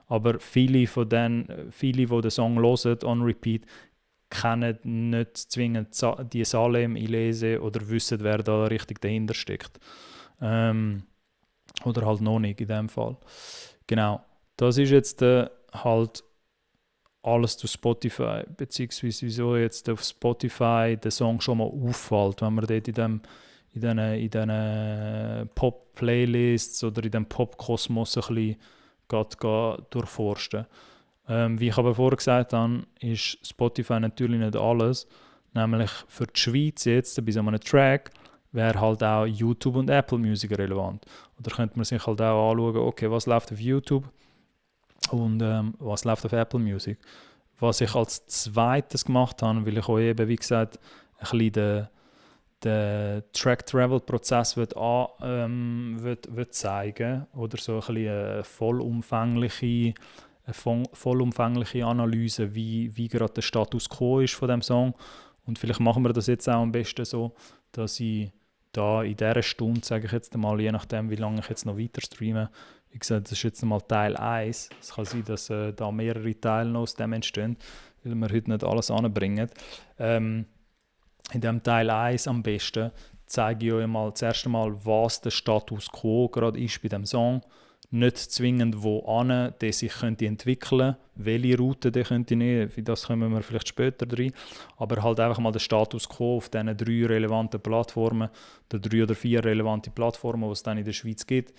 aber viele, die den Song hören, on repeat, kennen nicht zwingend die Salem, Ilese oder wissen, wer da richtig dahinter steckt. Oder halt noch nicht in dem Fall. Genau, das ist jetzt halt alles durch Spotify, beziehungsweise wieso jetzt auf Spotify der Song schon mal auffällt, wenn man dort in diesen Pop-Playlists oder in diesem Pop-Kosmos ein bisschen durchforsten. Wie ich aber vorher gesagt habe, ist Spotify natürlich nicht alles. Nämlich für die Schweiz jetzt, bei so einem Track, wäre halt auch YouTube und Apple Music relevant. Oder könnte man sich halt auch anschauen, okay, was läuft auf YouTube und was läuft auf Apple Music. Was ich als zweites gemacht habe, weil ich euch eben, wie gesagt, ein bisschen den Track-Travel-Prozess zeigen oder so ein bisschen eine vollumfängliche Analyse, wie gerade der Status quo ist von dem Song. Und vielleicht machen wir das jetzt auch am besten so, dass ich da in dieser Stunde, sage ich jetzt mal, je nachdem, wie lange ich jetzt noch weiter streame, wie gesagt, das ist jetzt mal Teil 1. Es kann sein, dass da mehrere Teile noch aus dem entstehen, weil wir heute nicht alles anbringen. In dem Teil 1 am besten zeige ich euch mal das erste Mal, was der Status quo gerade ist bei dem Song. Nicht zwingend wo an, der sich könnte entwickeln, welche Route der könnte nehmen, für das kommen wir vielleicht später rein, aber halt einfach mal den Status quo auf diesen 3 relevanten Plattformen, oder 3 oder 4 relevante Plattformen, die es dann in der Schweiz gibt.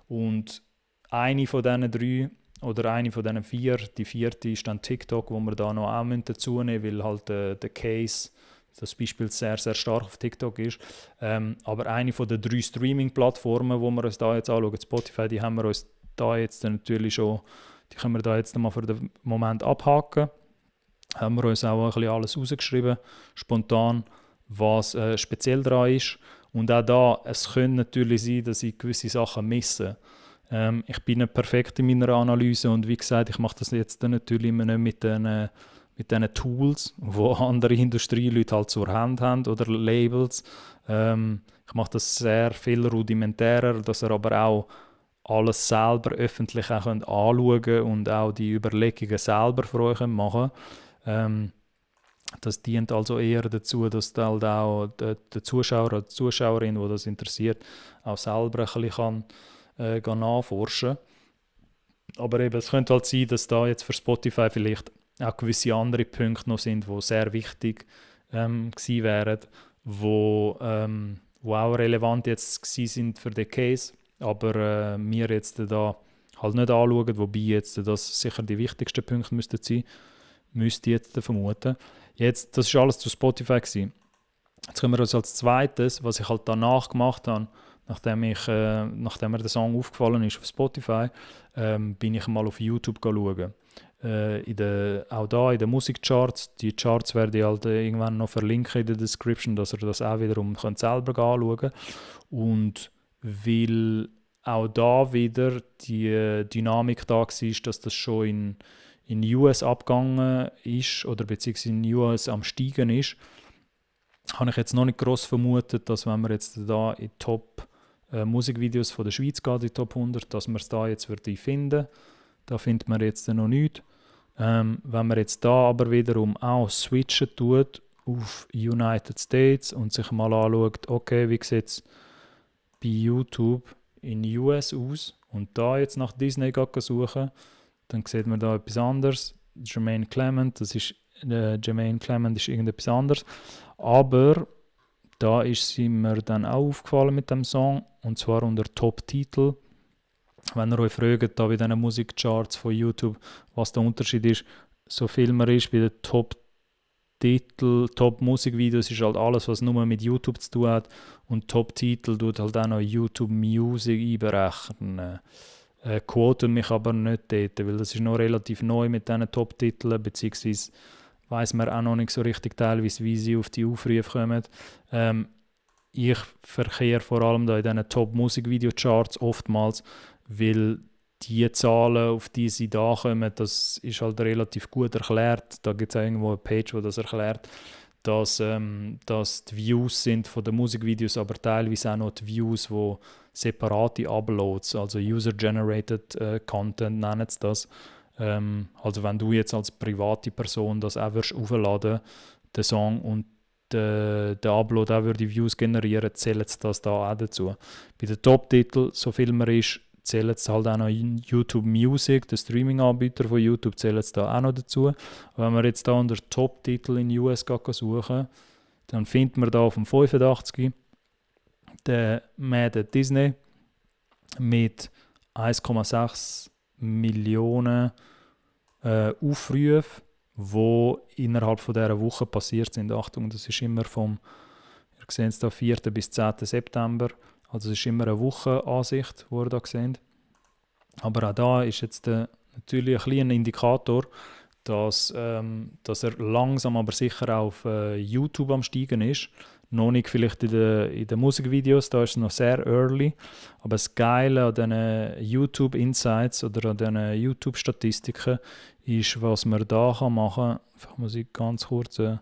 Und eine von diesen 3 oder eine von diesen 4, die 4. ist dann TikTok, wo wir da noch auch dazu nehmen müssen, weil halt der Case, das Beispiel sehr, sehr stark auf TikTok ist. Aber eine von den 3 Streaming-Plattformen, die wir uns da jetzt anschauen, Spotify, die haben wir uns da jetzt natürlich schon, die können wir da jetzt mal für den Moment abhaken. Haben wir uns auch ein bisschen alles rausgeschrieben, spontan, was speziell daran ist. Und auch da, es könnte natürlich sein, dass ich gewisse Sachen misse. Ich bin nicht perfekt in meiner Analyse und wie gesagt, ich mache das jetzt dann natürlich immer nicht mit diesen Tools, die andere Industrieleute halt zur Hand haben oder Labels. Ich mache das sehr viel rudimentärer, dass ihr aber auch alles selber öffentlich auch anschauen könnt und auch die Überlegungen selber für euch machen könnt. Das dient also eher dazu, dass halt auch der Zuschauer oder die Zuschauerin, die das interessiert, auch selber ein bisschen nachforschen kann. Aber eben, es könnte halt sein, dass da jetzt für Spotify vielleicht auch gewisse andere Punkte noch sind, die sehr wichtig gewesen wären, wo auch relevant jetzt gewesen sind für den Case, aber wir jetzt da halt nicht anschauen, wobei jetzt das sicher die wichtigsten Punkte müsste ich jetzt vermuten. Jetzt, das war alles zu Spotify gewesen. Jetzt kommen wir uns als zweites, was ich halt danach gemacht habe, nachdem mir der Song aufgefallen ist auf Spotify, bin ich mal auf YouTube schauen. Auch da in den Musikcharts, die Charts werde ich halt irgendwann noch verlinken in der Description, dass ihr das auch wiederum könnt selber anschauen könnt. Und weil auch da wieder die Dynamik da war, dass das schon in US abgegangen ist oder beziehungsweise in US am Steigen ist, habe ich jetzt noch nicht gross vermutet, dass wenn wir jetzt da in Top Musikvideos von der Schweiz geht, die Top 100, dass wir es da jetzt finden. Da findet man jetzt noch nichts. Wenn man jetzt da aber wiederum auch switchen tut auf United States und sich mal anschaut, okay, wie sieht es bei YouTube in US aus und da jetzt nach Disney suchen, dann sieht man da etwas anderes. Jermaine Clement ist irgendetwas anderes. Aber da ist mir dann auch aufgefallen mit dem Song, und zwar unter Top-Titel. Wenn ihr euch fragt, da bei diesen Musikcharts von YouTube, was der Unterschied ist, so viel man ist bei den Top-Titel, Top-Musikvideos ist halt alles, was nur mit YouTube zu tun hat, und Top-Titel tut halt auch noch YouTube Music einberechnen. Quoten mich aber nicht dort, weil das ist noch relativ neu mit diesen Top-Titeln, beziehungsweise weiss man auch noch nicht so richtig teilweise, wie sie auf die Aufrufe kommen. Ich verkehre vor allem da in diesen Top-Musikvideo-Charts oftmals, weil die Zahlen, auf die sie da kommen, das ist halt relativ gut erklärt. Da gibt es irgendwo eine Page, die das erklärt, dass die Views sind von den Musikvideos, aber teilweise auch noch die Views, die separate Uploads, also User-Generated Content nennen sie das. Also wenn du jetzt als private Person das auch aufladen, den Song, und der Upload auch würde Views generieren, zählt es das da auch dazu. Bei den Top-Titeln, so viel man ist, zählt es halt auch noch in YouTube Music, der Streaming-Anbieter von YouTube, zählt es da auch noch dazu. Wenn wir jetzt da unter Top-Titel in US suchen, dann findet man da auf dem 85 den Mad at Disney mit 1,6 Millionen Aufrufe, die innerhalb von dieser Woche passiert sind. Achtung, das ist immer ihr seht es da 4. bis 10. September. Also es ist immer eine Wochenansicht, die ihr da seht. Aber auch da ist jetzt natürlich ein kleiner Indikator, dass er langsam aber sicher auf YouTube am Steigen ist. Noch nicht vielleicht in den Musikvideos, da ist es noch sehr early. Aber das Geile an diesen YouTube-Insights oder an diesen YouTube-Statistiken ist, was man da machen kann. Einfach muss ich ganz kurz eine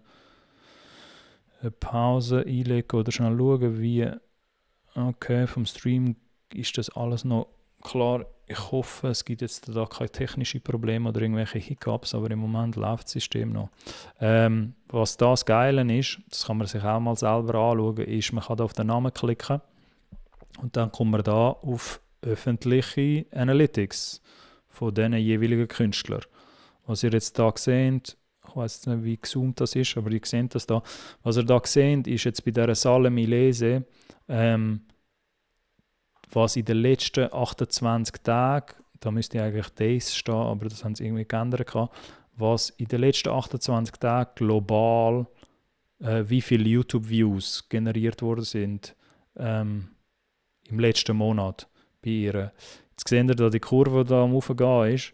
Pause einlegen oder schnell schauen, wie Okay, vom Stream ist das alles noch klar. Ich hoffe, es gibt jetzt da keine technischen Probleme oder irgendwelche Hiccups, aber im Moment läuft das System noch. Was das Geile ist, das kann man sich auch mal selber anschauen, ist, man kann da auf den Namen klicken und dann kommt man da auf öffentliche Analytics von diesen jeweiligen Künstlern. Was ihr jetzt da seht, ich weiß nicht, wie gezoomt das ist, aber ihr seht das da. Was ihr da seht, ist jetzt bei dieser Sale Milese, was in den letzten 28 Tagen, da müsste eigentlich Days stehen, aber das haben sie irgendwie geändert, was in den letzten 28 Tagen global, wie viele YouTube-Views generiert worden sind im letzten Monat bei ihr. Jetzt seht ihr da die Kurve, die da am Aufgehen ist.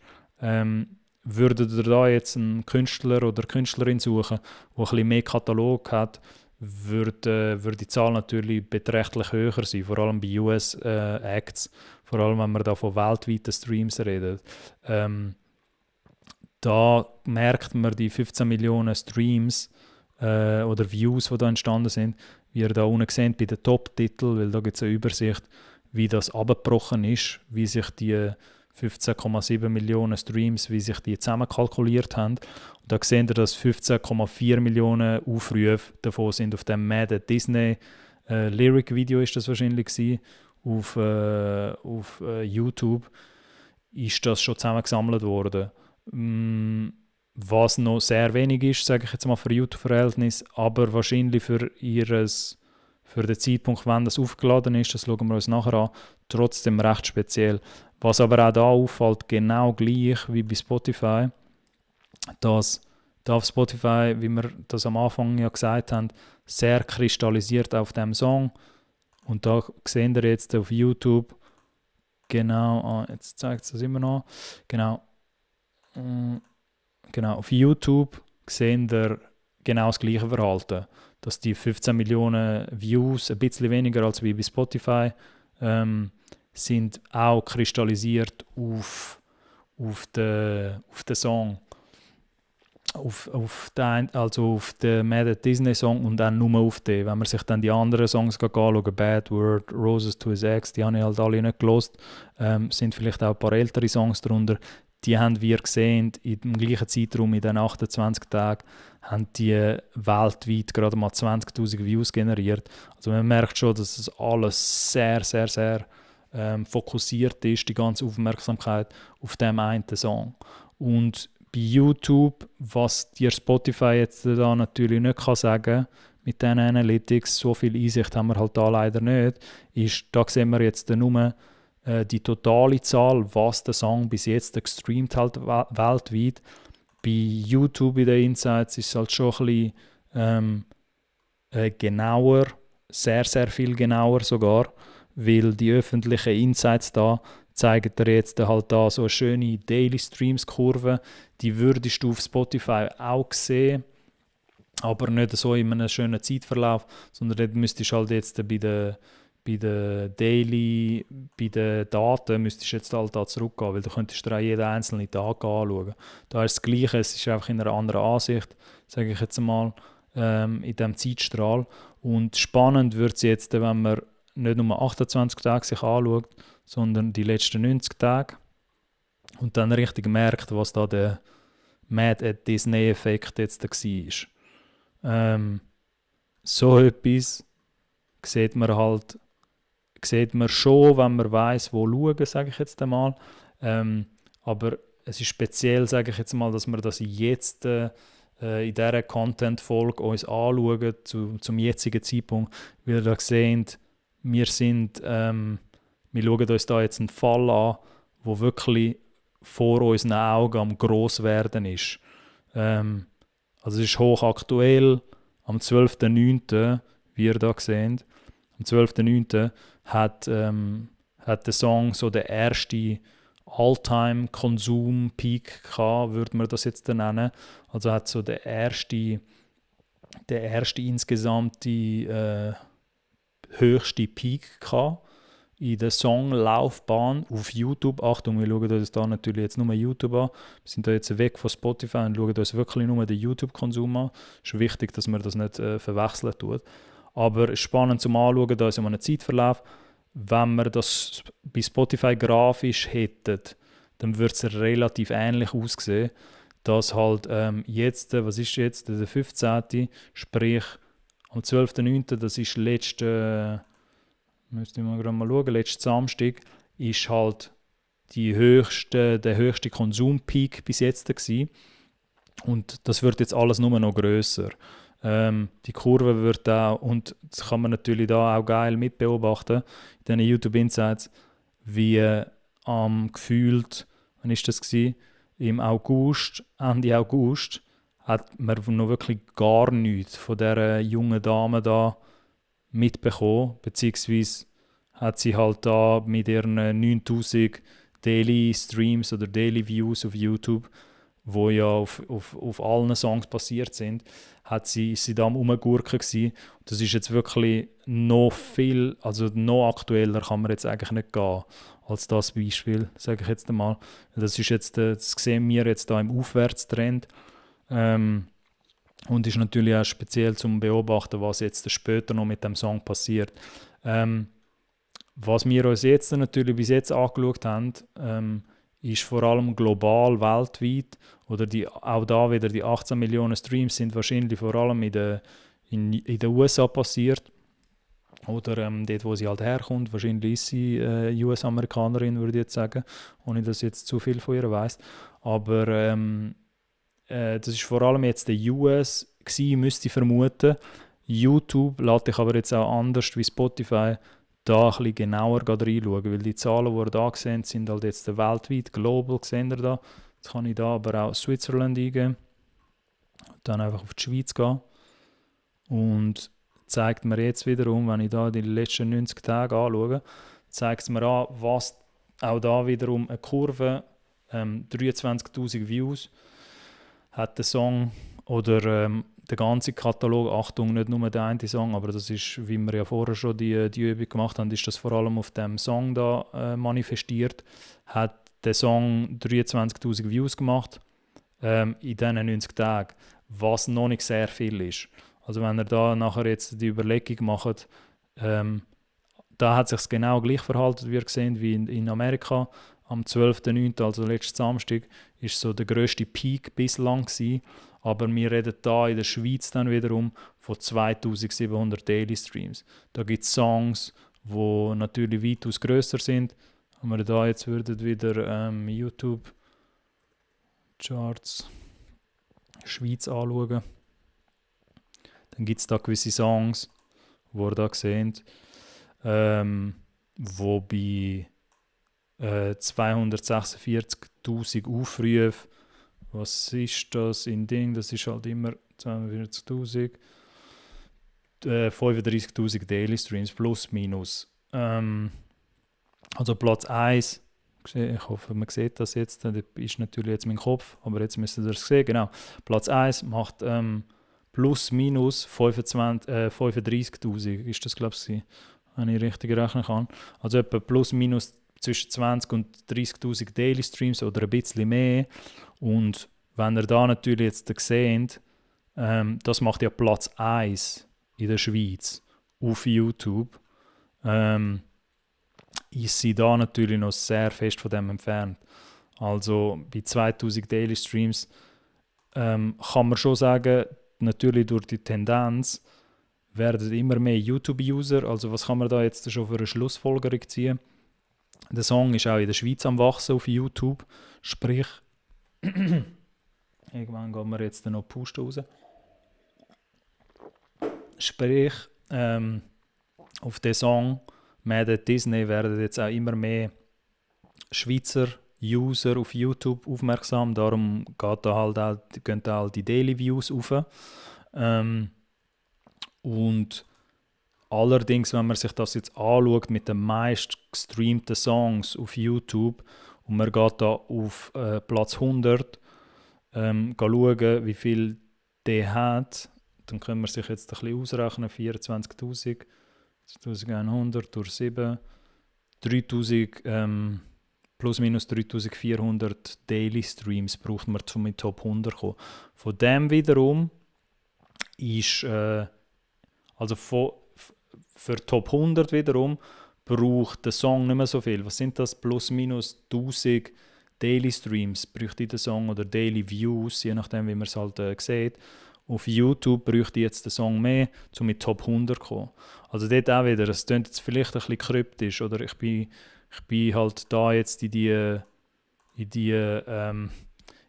Würdet ihr da jetzt einen Künstler oder Künstlerin suchen, der ein bisschen mehr Katalog hat, würde die Zahl natürlich beträchtlich höher sein, vor allem bei US-Acts, vor allem wenn man da von weltweiten Streams redet. Da merkt man die 15 Millionen Streams oder Views, die da entstanden sind, wie ihr da unten seht bei den Top-Titeln, weil da gibt es eine Übersicht, wie das abgebrochen ist, wie sich die 15,7 Millionen Streams, wie sich die zusammenkalkuliert haben. Und da seht ihr, dass 15,4 Millionen Aufrufe davon sind auf dem Mad Disney Lyric-Video ist das wahrscheinlich gewesen. Auf YouTube ist das schon zusammengesammelt worden. Was noch sehr wenig ist, sage ich jetzt mal für YouTube-Verhältnis, aber wahrscheinlich für den Zeitpunkt, wenn das aufgeladen ist, das schauen wir uns nachher an, trotzdem recht speziell. Was aber auch da auffällt, genau gleich wie bei Spotify, dass da auf Spotify, wie wir das am Anfang ja gesagt haben, sehr kristallisiert auf dem Song. Und da sehen wir jetzt auf YouTube, genau, jetzt zeigt es das immer noch, genau, auf YouTube sehen wir genau das gleiche Verhalten, dass die 15 Millionen Views, ein bisschen weniger als wie bei Spotify, sind auch kristallisiert auf den Song. Also auf den Mad Disney Song und dann nur auf den. Wenn man sich dann die anderen Songs anschaut, Bad Word, Roses to His Ex, die habe ich halt alle nicht gelost, sind vielleicht auch ein paar ältere Songs darunter. Die haben wir gesehen, im gleichen Zeitraum, in den 28 Tagen, haben die weltweit gerade mal 20'000 Views generiert. Also man merkt schon, dass das alles sehr, sehr, sehr fokussiert ist, die ganze Aufmerksamkeit auf dem einen Song. Und bei YouTube, was dir Spotify jetzt da natürlich nicht kann sagen mit diesen Analytics, so viel Einsicht haben wir halt da leider nicht, ist, da sehen wir jetzt nur die totale Zahl, was der Song bis jetzt gestreamt halt weltweit. Bei YouTube in den Insights ist es halt schon ein bisschen genauer, sehr, sehr viel genauer sogar, weil die öffentlichen Insights da zeigen dir jetzt halt da so eine schöne Daily Streams Kurve, die würdest du auf Spotify auch sehen, aber nicht so in einem schönen Zeitverlauf, sondern dort müsstest du halt jetzt bei den Daily, bei den Daten müsstest du jetzt halt da zurückgehen, weil du könntest dir auch jeden einzelnen Tag anschauen. Da ist das Gleiche, es ist einfach in einer anderen Ansicht, sage ich jetzt mal, in diesem Zeitstrahl. Und spannend wird es jetzt, wenn man nicht nur 28 Tage sich anschaut, sondern die letzten 90 Tage und dann richtig merkt, was da der Mad at Disney-Effekt jetzt da war. So etwas sieht man schon, wenn man weiss, wo schauen, sage ich jetzt einmal. Aber es ist speziell, sage ich jetzt mal, dass wir das jetzt in dieser Content-Folge uns anschauen, zum jetzigen Zeitpunkt, weil wir da sehen, wir schauen uns da jetzt einen Fall an, der wirklich vor unseren Augen am gross werden ist. Also es ist hochaktuell. Am 12.09., wie ihr da seht, am 12.09. hat der Song so den ersten All-Time-Konsum-Peak gehabt, würde man das jetzt nennen. Also hat so der erste insgesamte höchste Peak gehabt in der Songlaufbahn auf YouTube. Achtung, wir schauen uns da natürlich jetzt nur YouTube an. Wir sind da jetzt weg von Spotify und schauen uns wirklich nur den YouTube-Konsum an. Es ist wichtig, dass man das nicht verwechseln tut. Aber es ist spannend zum Anschauen, da ist ein Zeitverlauf. Wenn wir das bei Spotify grafisch hätten, dann würde es relativ ähnlich aussehen, dass halt jetzt, was ist jetzt, der 15., sprich am 12.09., das ist müsste ich mal gerade mal schauen, letzten Samstag, ist halt der höchste Konsumpeak bis jetzt gewesen. Und das wird jetzt alles nur noch grösser. Die Kurve wird auch, und das kann man natürlich da auch geil mitbeobachten, in diesen YouTube Insights, wie gefühlt, wann ist das gewesen? Im August, Ende August, hat man noch wirklich gar nichts von dieser jungen Dame da mitbekommen, beziehungsweise hat sie halt da mit ihren 9000 Daily Streams oder Daily Views auf YouTube, wo ja auf allen Songs passiert sind, ist sie da am Rumgurken gewesen. Das ist jetzt wirklich noch viel, also noch aktueller kann man jetzt eigentlich nicht gehen als das Beispiel, sage ich jetzt einmal. Das ist jetzt, das sehen wir jetzt da im Aufwärtstrend. Und ist natürlich auch speziell zum Beobachten, was jetzt später noch mit dem Song passiert. Was wir uns jetzt natürlich bis jetzt angeschaut haben, ist vor allem global, weltweit, oder auch da wieder die 18 Millionen Streams sind wahrscheinlich vor allem in den USA passiert. Oder dort, wo sie halt herkommt. Wahrscheinlich ist sie US-Amerikanerin, würde ich jetzt sagen, ohne dass ich jetzt zu viel von ihr weiss. Aber das ist vor allem jetzt der US gewesen, müsste ich vermuten. YouTube lässt dich aber jetzt auch anders wie Spotify da ein bisschen genauer reinschauen, weil die Zahlen, die ihr da seht, sind halt jetzt weltweit, global, seht ihr da. Jetzt kann ich da aber auch Switzerland eingeben, dann einfach auf die Schweiz gehen und zeigt mir jetzt wiederum, wenn ich da die letzten 90 Tage anschaue, zeigt es mir an, was auch da wiederum eine Kurve, 23'000 Views hat der Song oder der ganze Katalog, Achtung, nicht nur der eine Song, aber das ist, wie wir ja vorher schon die Übung gemacht haben, ist das vor allem auf dem Song da manifestiert, hat der Song 23'000 Views gemacht in diesen 90 Tagen, was noch nicht sehr viel ist. Also wenn ihr da nachher jetzt die Überlegung macht, da hat sich genau gleich verhalten, wie ihr gesehen, wie in Amerika. Am 12.09., also letzten Samstag, war so der grösste Peak bislang gewesen. Aber wir reden da in der Schweiz dann wiederum von 2700 Daily Streams. Da gibt es Songs, die natürlich weitaus grösser sind. Wenn wir da jetzt würden wieder YouTube Charts Schweiz anschauen, dann gibt es da gewisse Songs, die ihr da seht, wo bei 246'000 Aufrufe, was ist das in Ding, das ist halt immer 42'000, 35'000 Daily Streams plus minus. Also Platz 1, ich hoffe man sieht das jetzt, das ist natürlich jetzt mein Kopf, aber jetzt müsst ihr das sehen, genau. Platz 1 macht plus minus 35'000 ist das, glaube ich, wenn ich richtig rechnen kann. Also etwa plus minus zwischen 20 und 30'000 Daily Streams oder ein bisschen mehr. Und wenn ihr da natürlich jetzt seht, das macht ja Platz 1 in der Schweiz auf YouTube, ist sie da natürlich noch sehr fest von dem entfernt. Also bei 2000 Daily Streams kann man schon sagen, natürlich durch die Tendenz werden immer mehr YouTube-User. Also was kann man da jetzt schon für eine Schlussfolgerung ziehen? Der Song ist auch in der Schweiz am Wachsen auf YouTube. Sprich, irgendwann gehen wir jetzt noch Pusten raus. Sprich, auf den Song Mad at Disney werden jetzt auch immer mehr Schweizer User auf YouTube aufmerksam. Darum gehen da halt die Daily Views rauf. Und allerdings, wenn man sich das jetzt anschaut mit den meist gestreamten Songs auf YouTube und man geht da auf Platz 100, schauen, wie viel der hat, dann können wir sich jetzt ein bisschen ausrechnen, 24'000, 2100 durch 7, 3000, plus minus 3400 Daily Streams braucht man, um in die Top 100 zu kommen. Von dem wiederum ist, also für Top 100 wiederum braucht der Song nicht mehr so viel. Was sind das? Plus minus 1000 Daily Streams bräuchte der Song oder Daily Views, je nachdem, wie man es halt sieht. Auf YouTube bräuchte jetzt der Song mehr, um mit Top 100 zu kommen. Also dort auch wieder, es klingt jetzt vielleicht ein bisschen kryptisch, oder ich bin halt da jetzt in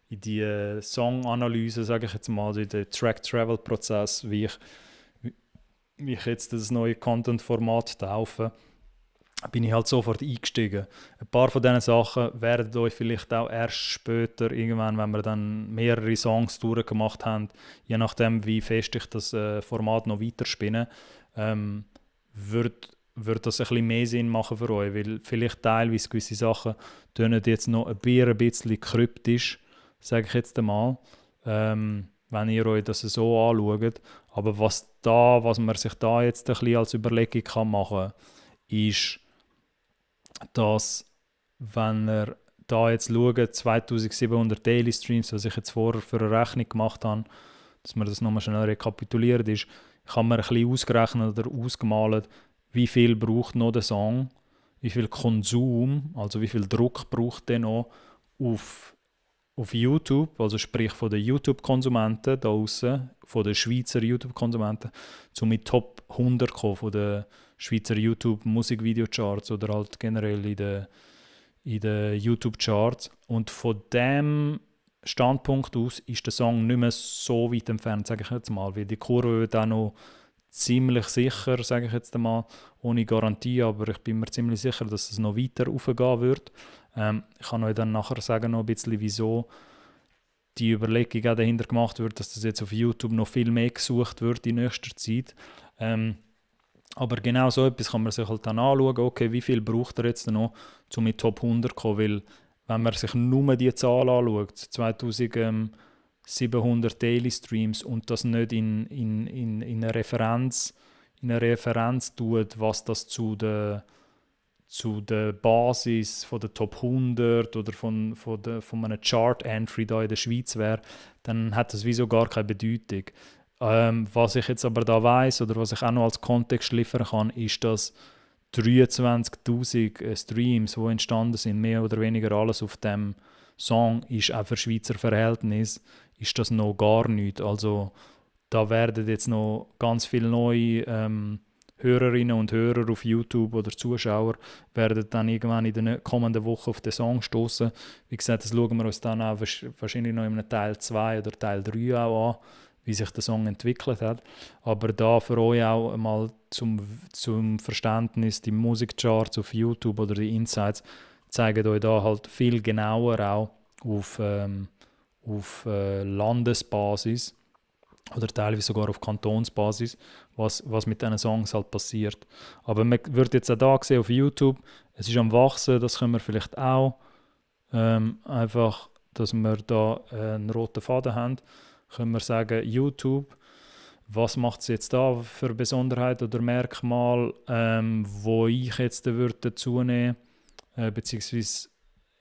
die Song-Analyse, sage ich jetzt mal, also in den Track-Travel-Prozess, wie ich jetzt das neue Content-Format taufe, bin ich halt sofort eingestiegen. Ein paar von diesen Sachen werden euch vielleicht auch erst später, irgendwann, wenn wir dann mehrere Songs durchgemacht haben, je nachdem, wie fest ich das Format noch weiterspinne, wird das ein bisschen mehr Sinn machen für euch, weil vielleicht teilweise gewisse Sachen tönen jetzt noch ein bisschen kryptisch, sage ich jetzt einmal, wenn ihr euch das so anschaut. Aber was man sich da jetzt ein bisschen als Überlegung kann machen kann, ist, dass, wenn ihr da jetzt schaut, 2700 Daily Streams, was ich jetzt vorher für eine Rechnung gemacht habe, dass man das nochmal schnell rekapituliert ist, kann man ein bisschen ausgerechnet oder ausgemalt, wie viel braucht noch der Song, wie viel Konsum, also wie viel Druck braucht der noch auf YouTube, also sprich von den YouTube-Konsumenten da außen, von den Schweizer YouTube-Konsumenten, um mit Top 100 kommen, von den Schweizer YouTube-Musikvideo-Charts oder halt generell in den YouTube-Charts. Und von dem Standpunkt aus ist der Song nicht mehr so weit entfernt, sage ich jetzt mal, weil die Kurve wird auch noch ziemlich sicher, sage ich jetzt einmal, ohne Garantie, aber ich bin mir ziemlich sicher, dass es noch weiter raufgehen wird. Ich kann euch dann nachher sagen, noch ein bisschen, wieso die Überlegung auch dahinter gemacht wird, dass das jetzt auf YouTube noch viel mehr gesucht wird in nächster Zeit. Aber genau so etwas kann man sich halt dann anschauen, okay, wie viel braucht er jetzt noch, um mit Top 100 zu kommen, weil wenn man sich nur die Zahl anschaut, 2700 Daily Streams und das nicht in eine Referenz tut, was das zu der Basis von der Top 100 oder von einem Chart-Entry da in der Schweiz wäre, dann hat das wieso gar keine Bedeutung. Was ich jetzt aber da weiss oder was ich auch noch als Kontext liefern kann, ist, dass 23'000 Streams, die entstanden sind, mehr oder weniger alles auf dem Song, ist auch für Schweizer Verhältnis, ist das noch gar nichts. Also da werden jetzt noch ganz viele neue Hörerinnen und Hörer auf YouTube oder Zuschauer werden dann irgendwann in den kommenden Wochen auf den Song stoßen. Wie gesagt, das schauen wir uns dann auch wahrscheinlich noch in einem Teil 2 oder Teil 3 auch an, wie sich der Song entwickelt hat. Aber da für euch auch mal zum Verständnis, die Musikcharts auf YouTube oder die Insights zeigen euch da halt viel genauer auch auf Landesbasis oder teilweise sogar auf Kantonsbasis, was mit diesen Songs halt passiert. Aber man wird jetzt auch da sehen auf YouTube, es ist am Wachsen, das können wir vielleicht auch einfach, dass wir da einen roten Faden haben, können wir sagen, YouTube, was macht es jetzt da für Besonderheit oder Merkmal, wo ich jetzt dazu nehmen würde, beziehungsweise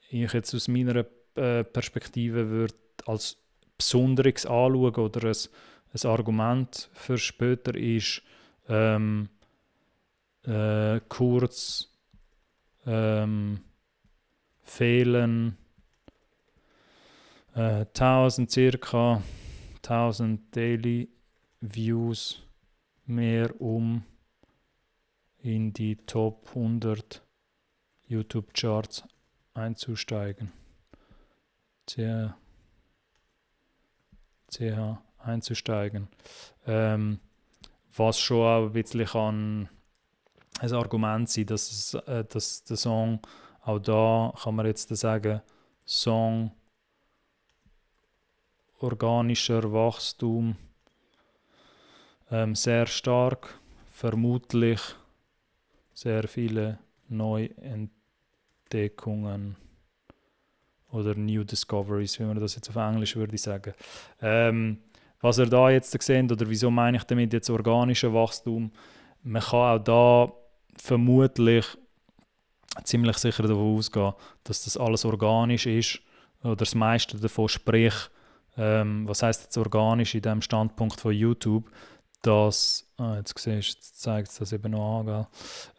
ich jetzt aus meiner Perspektive würde als Besonderes anschauen oder ein Argument für später ist, kurz fehlen circa 1000 Daily Views mehr, um in die Top 100 YouTube Charts einzusteigen. CH einzusteigen. Was schon auch ein bisschen kann ein Argument sein, dass der Song, auch da kann man jetzt sagen, Song organischer Wachstum sehr stark, vermutlich sehr viele Neuentdeckungen oder New Discoveries, wie man das jetzt auf Englisch würde sagen. Was ihr da jetzt seht, oder wieso meine ich damit jetzt organisches Wachstum, man kann auch da vermutlich ziemlich sicher davon ausgehen, dass das alles organisch ist oder das meiste davon, sprich, was heißt jetzt organisch in dem Standpunkt von YouTube, dass, jetzt siehst du, jetzt zeigt es das eben noch an,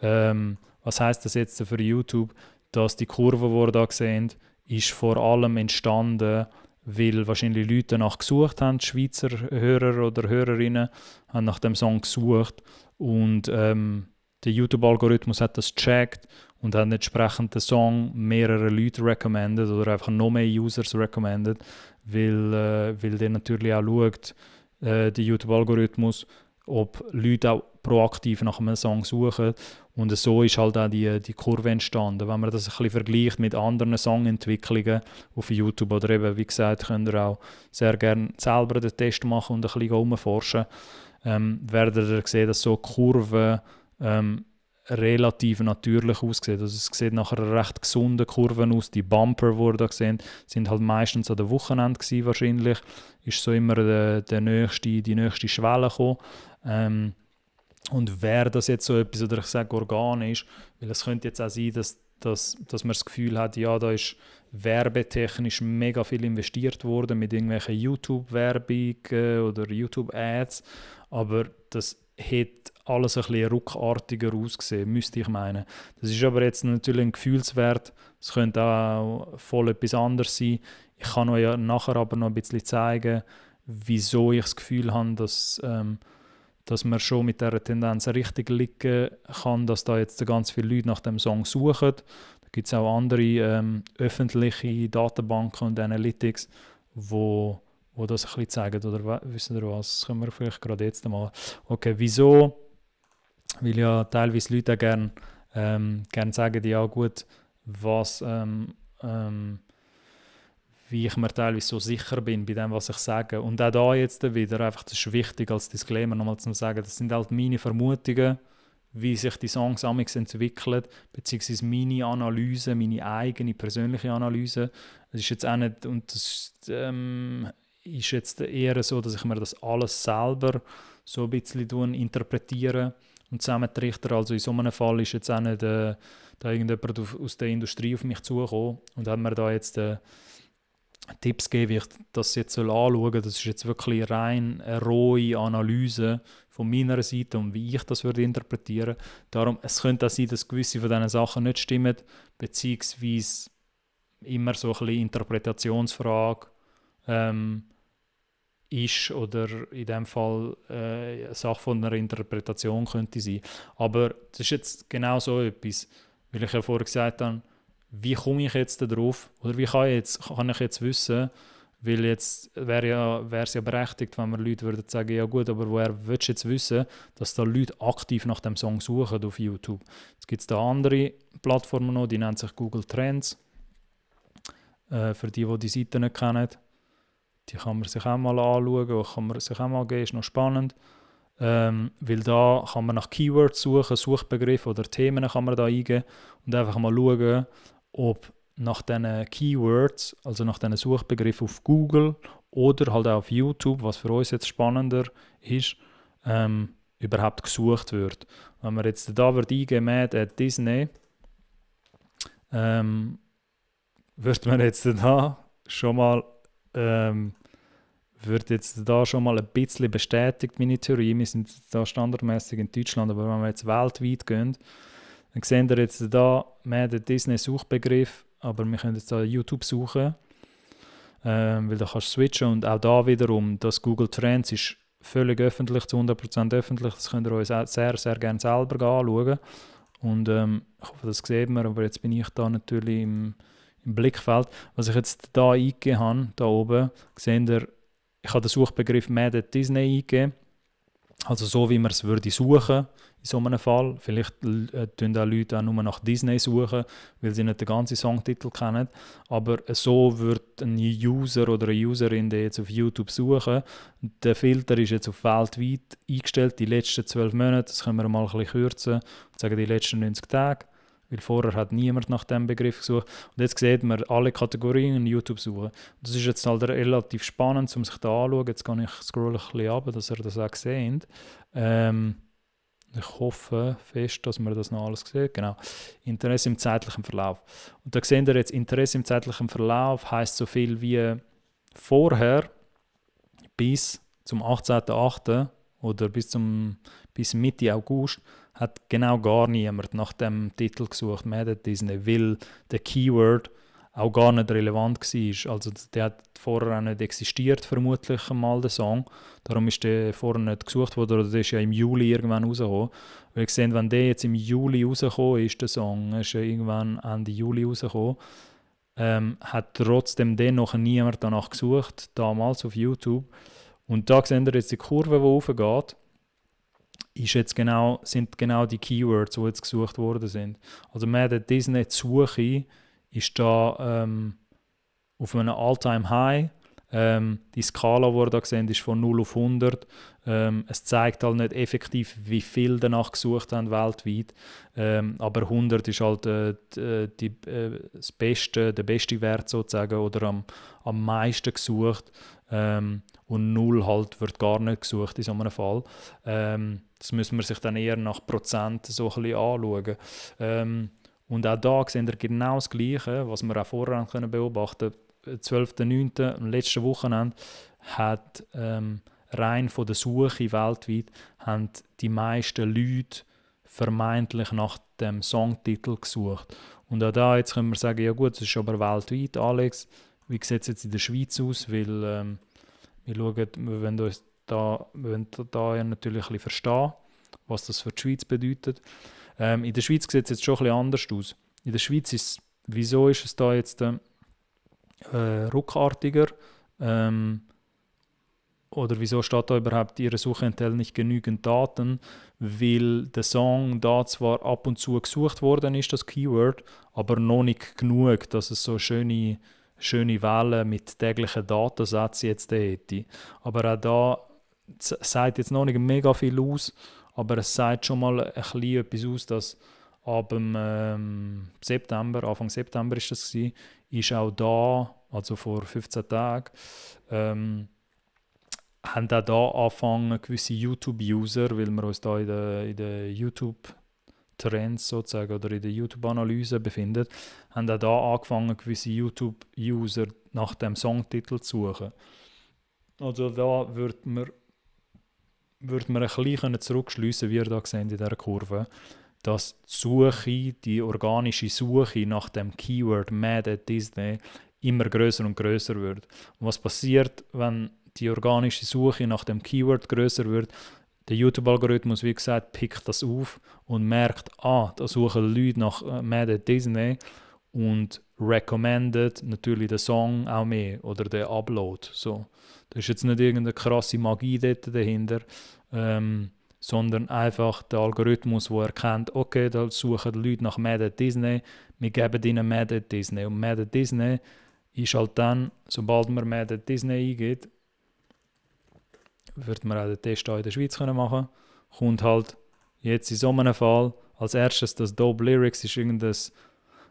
gell? Was heisst das jetzt für YouTube? Dass die Kurve, die ihr da seht, ist vor allem entstanden, weil wahrscheinlich Leute danach gesucht haben, Schweizer Hörer oder Hörerinnen haben nach dem Song gesucht und der YouTube-Algorithmus hat das gecheckt und hat entsprechend den Song mehrere Leute recommended oder einfach noch mehr Users recommended, weil der natürlich auch schaut, der YouTube-Algorithmus, ob Leute auch proaktiv nach einem Song suchen. Und so ist halt auch die Kurve entstanden. Wenn man das ein bisschen vergleicht mit anderen Songentwicklungen auf YouTube oder eben, wie gesagt, könnt ihr auch sehr gerne selber den Test machen und ein bisschen herumforschen. Werdet ihr sehen, dass so Kurven relativ natürlich aussehen. Also es sieht nach einer recht gesunden Kurve aus. Die Bumper, die ihr da seht, sind halt meistens an der Wochenende gewesen, wahrscheinlich. Ist so immer die nächste Schwelle gekommen. Und wäre das jetzt so etwas, oder ich sage organisch, weil es könnte jetzt auch sein, dass man das Gefühl hat, ja, da ist werbetechnisch mega viel investiert worden mit irgendwelchen YouTube-Werbungen oder YouTube-Ads, aber das hätte alles ein bisschen ruckartiger ausgesehen, müsste ich meinen. Das ist aber jetzt natürlich ein Gefühlswert, es könnte auch voll etwas anderes sein. Ich kann euch ja nachher aber noch ein bisschen zeigen, wieso ich das Gefühl habe, dass man schon mit dieser Tendenz richtig liegen kann, dass da jetzt ganz viele Leute nach dem Song suchen. Da gibt es auch andere öffentliche Datenbanken und Analytics, wo das ein bisschen zeigen. Oder wissen ihr was? Das können wir vielleicht gerade jetzt mal. Okay, wieso? Weil ja teilweise Leute auch gerne sagen, ja gut, wie ich mir teilweise so sicher bin bei dem, was ich sage. Und auch da jetzt wieder, einfach, das ist wichtig als Disclaimer nochmal zu sagen, das sind halt meine Vermutungen, wie sich die Songs amigs entwickeln, beziehungsweise meine Analyse, meine eigene persönliche Analyse. Das ist jetzt auch nicht, und das ist jetzt eher so, dass ich mir das alles selber so ein bisschen interpretiere und zusammentrichter. Also in so einem Fall ist jetzt auch nicht da irgendjemand aus der Industrie auf mich zugekommen und hat mir da jetzt Tipps geben, wie ich das jetzt anschauen soll. Das ist jetzt wirklich rein eine rohe Analyse von meiner Seite und wie ich das würde interpretieren. Darum, es könnte auch sein, dass gewisse von diesen Sachen nicht stimmen, beziehungsweise immer so ein bisschen Interpretationsfrage ist oder in dem Fall eine Sache von einer Interpretation könnte sein. Aber das ist jetzt genau so etwas, weil ich ja vorher gesagt habe, wie komme ich jetzt darauf oder wie kann ich jetzt wissen, weil jetzt wäre es ja berechtigt, wenn man Leute würden sagen, ja gut, aber woher willst du jetzt wissen, dass da Leute aktiv nach dem Song suchen auf YouTube? Jetzt gibt es da andere Plattformen noch, die nennen sich Google Trends. Für die Seite nicht kennen, die kann man sich auch mal anschauen, kann man sich auch mal geben, ist noch spannend. Weil da kann man nach Keywords suchen, Suchbegriffe oder Themen kann man da eingeben und einfach mal schauen, ob nach diesen Keywords, also nach diesen Suchbegriffen auf Google oder halt auch auf YouTube, was für uns jetzt spannender ist, überhaupt gesucht wird. Wenn man jetzt da eingeben Mad at Disney, wird man jetzt da schon mal wird jetzt da schon mal ein bisschen bestätigt, meine Theorie. Wir sind da standardmäßig in Deutschland, aber wenn wir jetzt weltweit gehen, dann sehen wir jetzt da mehr den Disney-Suchbegriff, aber wir können jetzt da YouTube suchen, weil da kannst du switchen und auch da wiederum, das Google Trends ist völlig öffentlich, zu 100% öffentlich, das könnt ihr euch sehr, sehr gerne selber anschauen und ich hoffe, das sieht man, aber jetzt bin ich da natürlich im Blickfeld. Was ich jetzt da eingegeben habe, da oben, seht ihr, ich habe den Suchbegriff Mad at Disney eingegeben, also so wie man es würde suchen in so einem Fall. Vielleicht tun auch Leute auch nur nach Disney suchen, weil sie nicht den ganzen Songtitel kennen. Aber so wird ein User oder eine Userin, die jetzt auf YouTube suchen, der Filter ist jetzt auf weltweit eingestellt, die letzten 12 Monate, das können wir mal ein bisschen kürzen und sagen die letzten 90 Tage. Weil vorher hat niemand nach dem Begriff gesucht. Und jetzt sieht man alle Kategorien in YouTube suchen. Das ist jetzt halt relativ spannend, um sich da anzuschauen. Jetzt kann ich scrollen ein bisschen runter, dass ihr das auch seht. Ich hoffe fest, dass man das noch alles sieht. Genau. Interesse im zeitlichen Verlauf. Und da seht ihr jetzt, Interesse im zeitlichen Verlauf heisst so viel wie vorher bis zum 18.08., oder bis Mitte August hat genau gar niemand nach dem Titel gesucht, Mad at Disney, weil der Keyword auch gar nicht relevant war. Also der hat vorher auch nicht existiert, vermutlich mal, der Song. Darum ist der vorher nicht gesucht worden, oder der ist ja im Juli irgendwann rausgekommen. Weil ich sehe, wenn der jetzt im Juli rausgekommen ist, der Song, ist ja irgendwann Ende Juli rausgekommen, hat trotzdem den noch niemand danach gesucht, damals auf YouTube. Und da seht ihr jetzt die Kurve, die raufgeht, sind genau die Keywords, die jetzt gesucht worden sind. Also Mad at Disney, die Suche ist da auf einem All-Time-High. Die Skala, die ihr da seht, ist von 0 auf 100. Es zeigt halt nicht effektiv, wie viel danach gesucht haben weltweit. Aber 100 ist halt der beste Wert sozusagen oder am meisten gesucht. Und 0 halt wird gar nicht gesucht in so einem Fall. Das müssen wir sich dann eher nach Prozent so ein bisschen anschauen. Und auch da sehen wir genau das Gleiche, was wir auch vorher beobachten können. 12.09., am letzten Wochenende, hat rein von der Suche weltweit haben die meisten Leute vermeintlich nach dem Songtitel gesucht. Und auch da jetzt können wir sagen, ja gut, es ist aber weltweit, Alex. Wie sieht es jetzt in der Schweiz aus? Weil wir wollen da ja natürlich ein bisschen verstehen, was das für die Schweiz bedeutet. In der Schweiz sieht es jetzt schon ein bisschen anders aus. In der Schweiz wieso ist es da jetzt ruckartiger? Oder wieso steht da überhaupt in Ihrer Suche enthält nicht genügend Daten? Weil der Song da zwar ab und zu gesucht worden ist, das Keyword, aber noch nicht genug, dass es so schöne Wellen mit täglichen Datensätzen jetzt hätte. Aber auch da sagt jetzt noch nicht mega viel aus, aber es sagt schon mal ein bisschen etwas aus, dass ab dem Anfang September ist das gewesen, ist auch da, also vor 15 Tagen, haben auch da angefangen, gewisse YouTube-User, weil wir uns da in den YouTube-Trends sozusagen oder in der YouTube-Analyse befinden, haben auch da angefangen, gewisse YouTube-User nach dem Songtitel zu suchen. Also da würde man ein bisschen zurückschliessen, wie ihr da seht in dieser Kurve, dass die organische Suche nach dem Keyword Mad at Disney immer größer und größer wird. Und was passiert, wenn die organische Suche nach dem Keyword größer wird? Der YouTube-Algorithmus, wie gesagt, pickt das auf und merkt, da suchen Leute nach Mad at Disney und recommendet natürlich den Song auch mehr oder den Upload. So. Da ist jetzt nicht irgendeine krasse Magie dort dahinter, sondern einfach der Algorithmus, der erkennt, okay, da suchen die Leute nach Mad at Disney, wir geben ihnen Mad at Disney. Und Mad at Disney ist halt dann, sobald man Mad at Disney eingeht, wird man auch den Test auch in der Schweiz machen können, kommt halt jetzt in so einem Fall als erstes das Dope Lyrics ist irgendein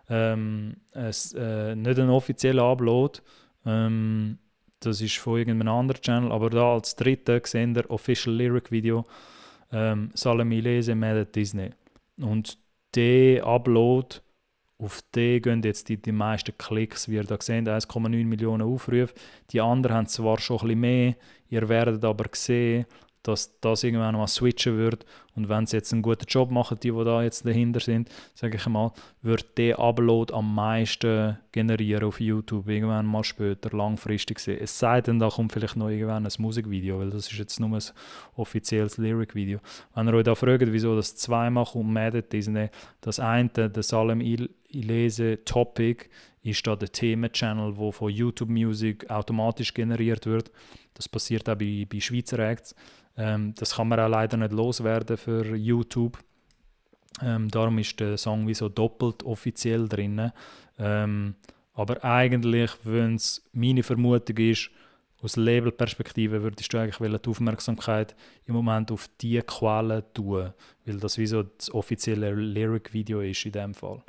nicht ein offizieller Upload, das ist von irgendeinem anderen Channel, aber da als dritte sehen wir Official Lyric Video Salami Lese Mad at Disney. Und der Upload, auf den gehen jetzt die meisten Klicks, wie ihr da seht, 1,9 Millionen Aufrufe. Die anderen haben zwar schon ein bisschen mehr, ihr werdet aber sehen, dass das irgendwann mal switchen wird. Und wenn sie jetzt einen guten Job machen, die da jetzt dahinter sind, sage ich mal, wird der Upload am meisten generieren auf YouTube, irgendwann mal später, langfristig sehen. Es sei denn, da kommt vielleicht noch irgendwann ein Musikvideo, weil das ist jetzt nur ein offizielles Lyric-Video. Wenn ihr euch da fragt, wieso das zweimal kommt, Mad at Disney, das eine, der Salem Ilese Topic, ist da der Themen-Channel, der von YouTube Music automatisch generiert wird. Das passiert auch bei Schweizer Acts. Das kann man auch leider nicht loswerden für YouTube. Darum ist der Song wie so doppelt offiziell drin. Aber eigentlich, wenn es meine Vermutung ist, aus Labelperspektive würdest du eigentlich die Aufmerksamkeit im Moment auf diese Quelle tun, weil das wie so das offizielle Lyric-Video ist in dem Fall.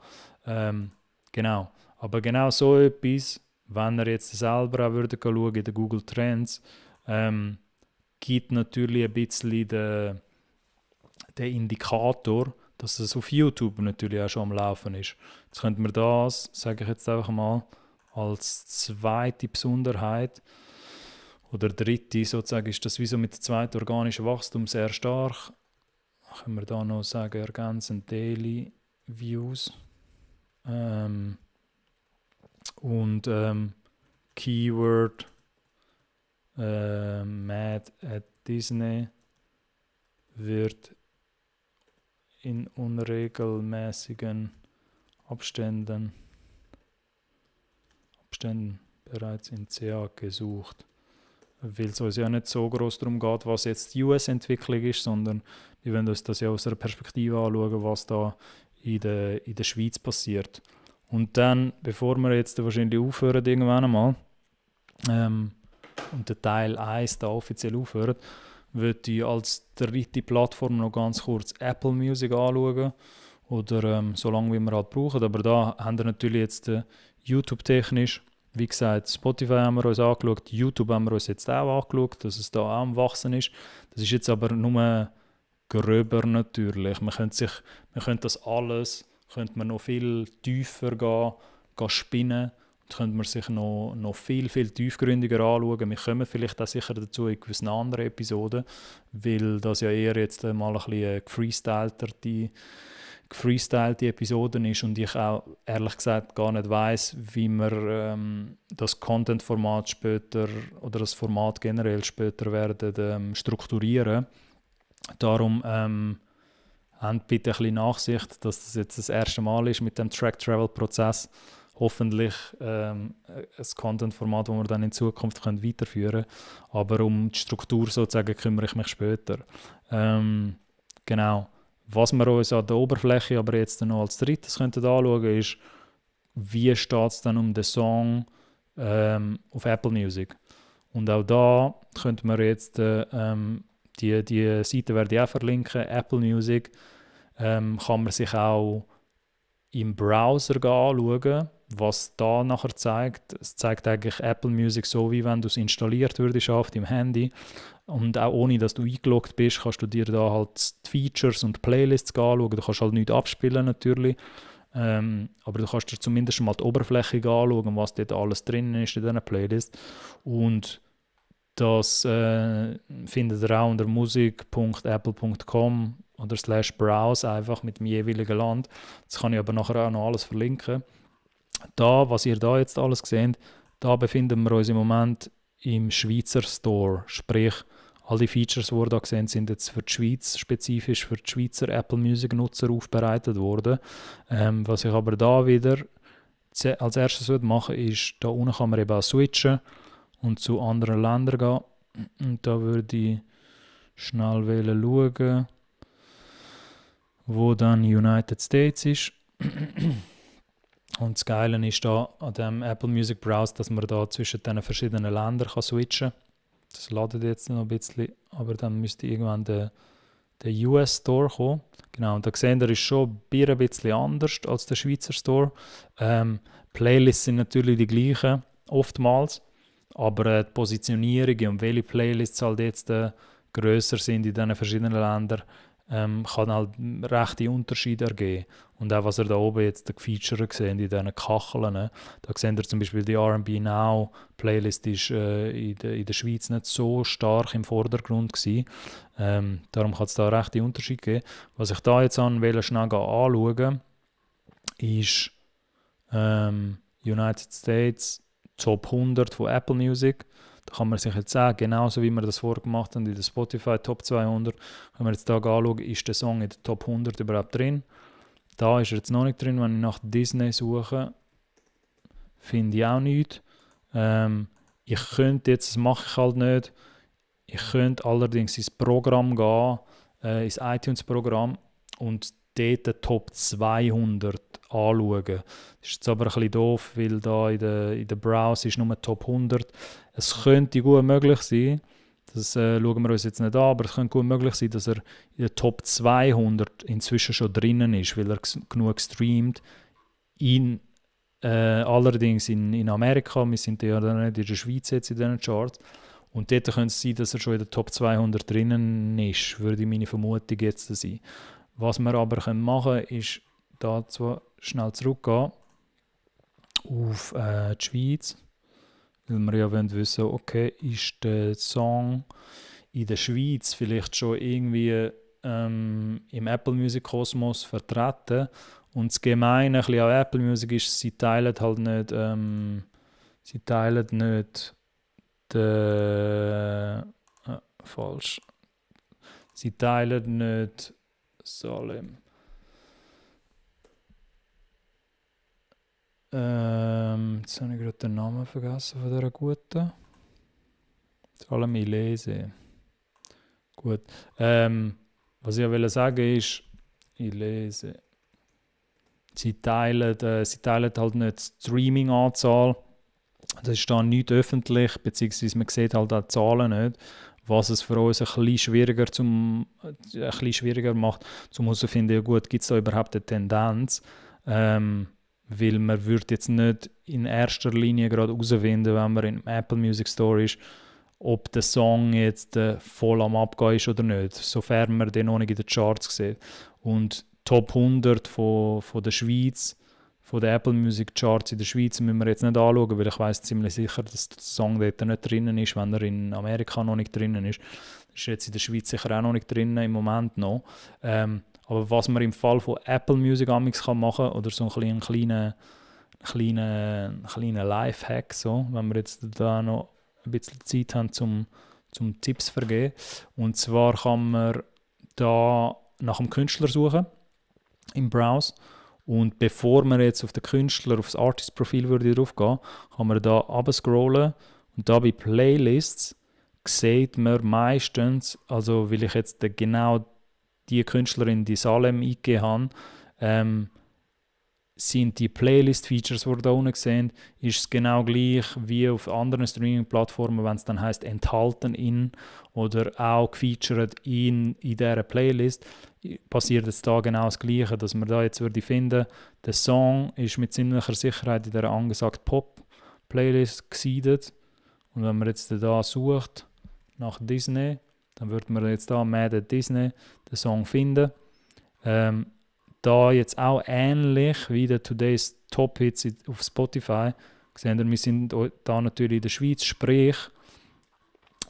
Genau. Aber genau so etwas, wenn ihr jetzt selber auch schauen in den Google Trends, gibt natürlich ein bisschen den Indikator, dass es auf YouTube natürlich auch schon am Laufen ist. Jetzt könnte man das, sage ich jetzt einfach mal, als zweite Besonderheit oder dritte sozusagen ist das wie so mit dem zweiten organischen Wachstum sehr stark. Können wir da noch sagen, ergänzend Daily Views. Und Keyword Mad at Disney wird in unregelmäßigen Abständen bereits in CA gesucht. Weil es uns ja nicht so groß darum geht, was jetzt die US-Entwicklung ist, sondern wir wollen uns das ja aus einer Perspektive anschauen, was da in der Schweiz passiert. Und dann, bevor wir jetzt wahrscheinlich aufhören irgendwann einmal, und der Teil 1 da offiziell aufhört, würde ich als dritte Plattform noch ganz kurz Apple Music anschauen. Oder so lange, wie wir halt brauchen. Aber da haben wir natürlich jetzt YouTube-technisch, wie gesagt, Spotify haben wir uns angeschaut, YouTube haben wir uns jetzt auch angeschaut, dass es da auch am Wachsen ist. Das ist jetzt aber nur gröber natürlich. Man könnte das alles, könnte man noch viel tiefer gehen spinnen. Könnte man sich noch viel, viel tiefgründiger anschauen. Wir kommen vielleicht auch sicher dazu in gewissen anderen Episoden, weil das ja eher jetzt mal ein bisschen gefreestylte Episoden ist und ich auch ehrlich gesagt gar nicht weiss, wie man das Content-Format später oder das Format generell später werden strukturieren. Darum habt bitte ein bisschen Nachsicht, dass das jetzt das erste Mal ist mit dem Track-Travel-Prozess. Hoffentlich ein Content-Format, das wir dann in Zukunft weiterführen können. Aber um die Struktur sozusagen kümmere ich mich später. Genau. Was wir uns an der Oberfläche aber jetzt noch als drittes anschauen könnten, ist, wie steht es dann um den Song auf Apple Music. Und auch da könnte man jetzt, die Seite werde ich auch verlinken, Apple Music, kann man sich auch im Browser anschauen, was da nachher zeigt. Es zeigt eigentlich Apple Music so, wie wenn du es installiert würdest auf deinem Handy. Und auch ohne, dass du eingeloggt bist, kannst du dir da halt die Features und Playlists anschauen. Du kannst halt nichts abspielen natürlich. Aber du kannst dir zumindest mal die Oberfläche anschauen, was dort alles drin ist in dieser Playlist. Und das findet ihr auch unter musik.apple.com oder /browse einfach mit dem jeweiligen Land. Das kann ich aber nachher auch noch alles verlinken. Da, was ihr da jetzt alles seht, da befinden wir uns im Moment im Schweizer Store. Sprich, all die Features, die ihr da seht, sind jetzt für die Schweiz, spezifisch für die Schweizer Apple Music Nutzer aufbereitet worden. Was ich aber da wieder als erstes machen würde, ist, da unten kann man eben auch switchen und zu anderen Ländern gehen. Und da würde ich schnell schauen, wo dann United States ist. Und das Geile ist da an dem Apple Music Browser, dass man da zwischen diesen verschiedenen Ländern kann switchen kann. Das ladet jetzt noch ein bisschen, aber dann müsste irgendwann der US Store kommen. Genau, und da sehen wir, ist schon ein bisschen anders als der Schweizer Store. Playlists sind natürlich die gleichen, oftmals. Aber die Positionierung und welche Playlists halt jetzt grösser sind in diesen verschiedenen Ländern, kann halt rechte Unterschiede ergeben. Und auch was ihr da oben jetzt gefeatured seht, in diesen Kacheln, da seht ihr zum Beispiel die R&B Now Playlist ist in der Schweiz nicht so stark im Vordergrund gewesen. Darum kann es da rechte Unterschiede geben. Was ich da jetzt schnell anschauen ist United States Top 100 von Apple Music. Da kann man sich jetzt sagen, genauso wie wir das vorgemacht haben in der Spotify Top 200, können wir jetzt hier anschauen, ist der Song in der Top 100 überhaupt drin. Da ist er jetzt noch nicht drin, wenn ich nach Disney suche, finde ich auch nichts. Ich könnte jetzt, das mache ich halt nicht, ich könnte allerdings ins Programm gehen, ins iTunes-Programm und dort den Top 200 anschauen. Das ist jetzt aber ein bisschen doof, weil da in der Browse ist nur Top 100. Es könnte gut möglich sein, das schauen wir uns jetzt nicht an, aber es könnte gut möglich sein, dass er in der Top 200 inzwischen schon drinnen ist, weil er genug streamt. Allerdings in Amerika, wir sind ja nicht in der Schweiz jetzt in diesen Charts. Und dort könnte es sein, dass er schon in der Top 200 drinnen ist, würde meine Vermutung jetzt sein. Was wir aber machen können, ist dazu schnell zurückgehen auf die Schweiz. weil wir ja wollen wissen, okay, ist der Song in der Schweiz vielleicht schon irgendwie im Apple Music Kosmos vertreten. Und das Gemeine ein bisschen an Apple Music ist, sie teilen halt nicht, falsch. Sie teilen nicht Salem. Jetzt habe ich gerade den Namen vergessen von dieser guten. Salem Ilese. Gut. Was ich will sagen ist, Ilese. Sie teilen halt nicht die Streaming-Anzahl. Das ist dann nicht öffentlich, beziehungsweise man sieht halt auch die Zahlen nicht, was es für uns ein bisschen schwieriger macht, um herauszufinden, ja gut, gibt es da überhaupt eine Tendenz? Weil man würde jetzt nicht in erster Linie gerade herausfinden, wenn man im Apple Music Store ist, ob der Song jetzt voll am Abgehen ist oder nicht, sofern man den noch nicht in den Charts sieht. Und Top 100 von der Schweiz, von den Apple Music Charts in der Schweiz müssen wir jetzt nicht anschauen, weil ich weiss ziemlich sicher, dass der Song dort nicht drinnen ist, wenn er in Amerika noch nicht drinnen ist. Ist jetzt in der Schweiz sicher auch noch nicht drinnen, im Moment noch. Aber was man im Fall von Apple Music amigs kann machen, oder so einen kleinen Lifehack, so, wenn wir jetzt da noch ein bisschen Zeit haben zum Tipps zu vergeben. Und zwar kann man da nach dem Künstler suchen im Browser. Und bevor man jetzt auf den Künstler, auf das Artist-Profil drauf gehen, kann man da runterscrollen und da bei Playlists sieht man meistens, also weil ich jetzt genau die Künstlerin, die Salem eingegeben habe, sind die Playlist-Features, die wir da unten sehen, ist es genau gleich wie auf anderen Streaming-Plattformen, wenn es dann heisst enthalten in oder auch gefeatured in dieser Playlist, passiert es da genau das Gleiche, dass man da jetzt würde finden, der Song ist mit ziemlicher Sicherheit in dieser angesagten Pop-Playlist gesiedelt. Und wenn man jetzt da sucht nach Disney, dann würde man jetzt da Mad at Disney den Song finden. Da jetzt auch ähnlich wie der Today's Top Hits auf Spotify, sehen wir sind da natürlich in der Schweiz, sprich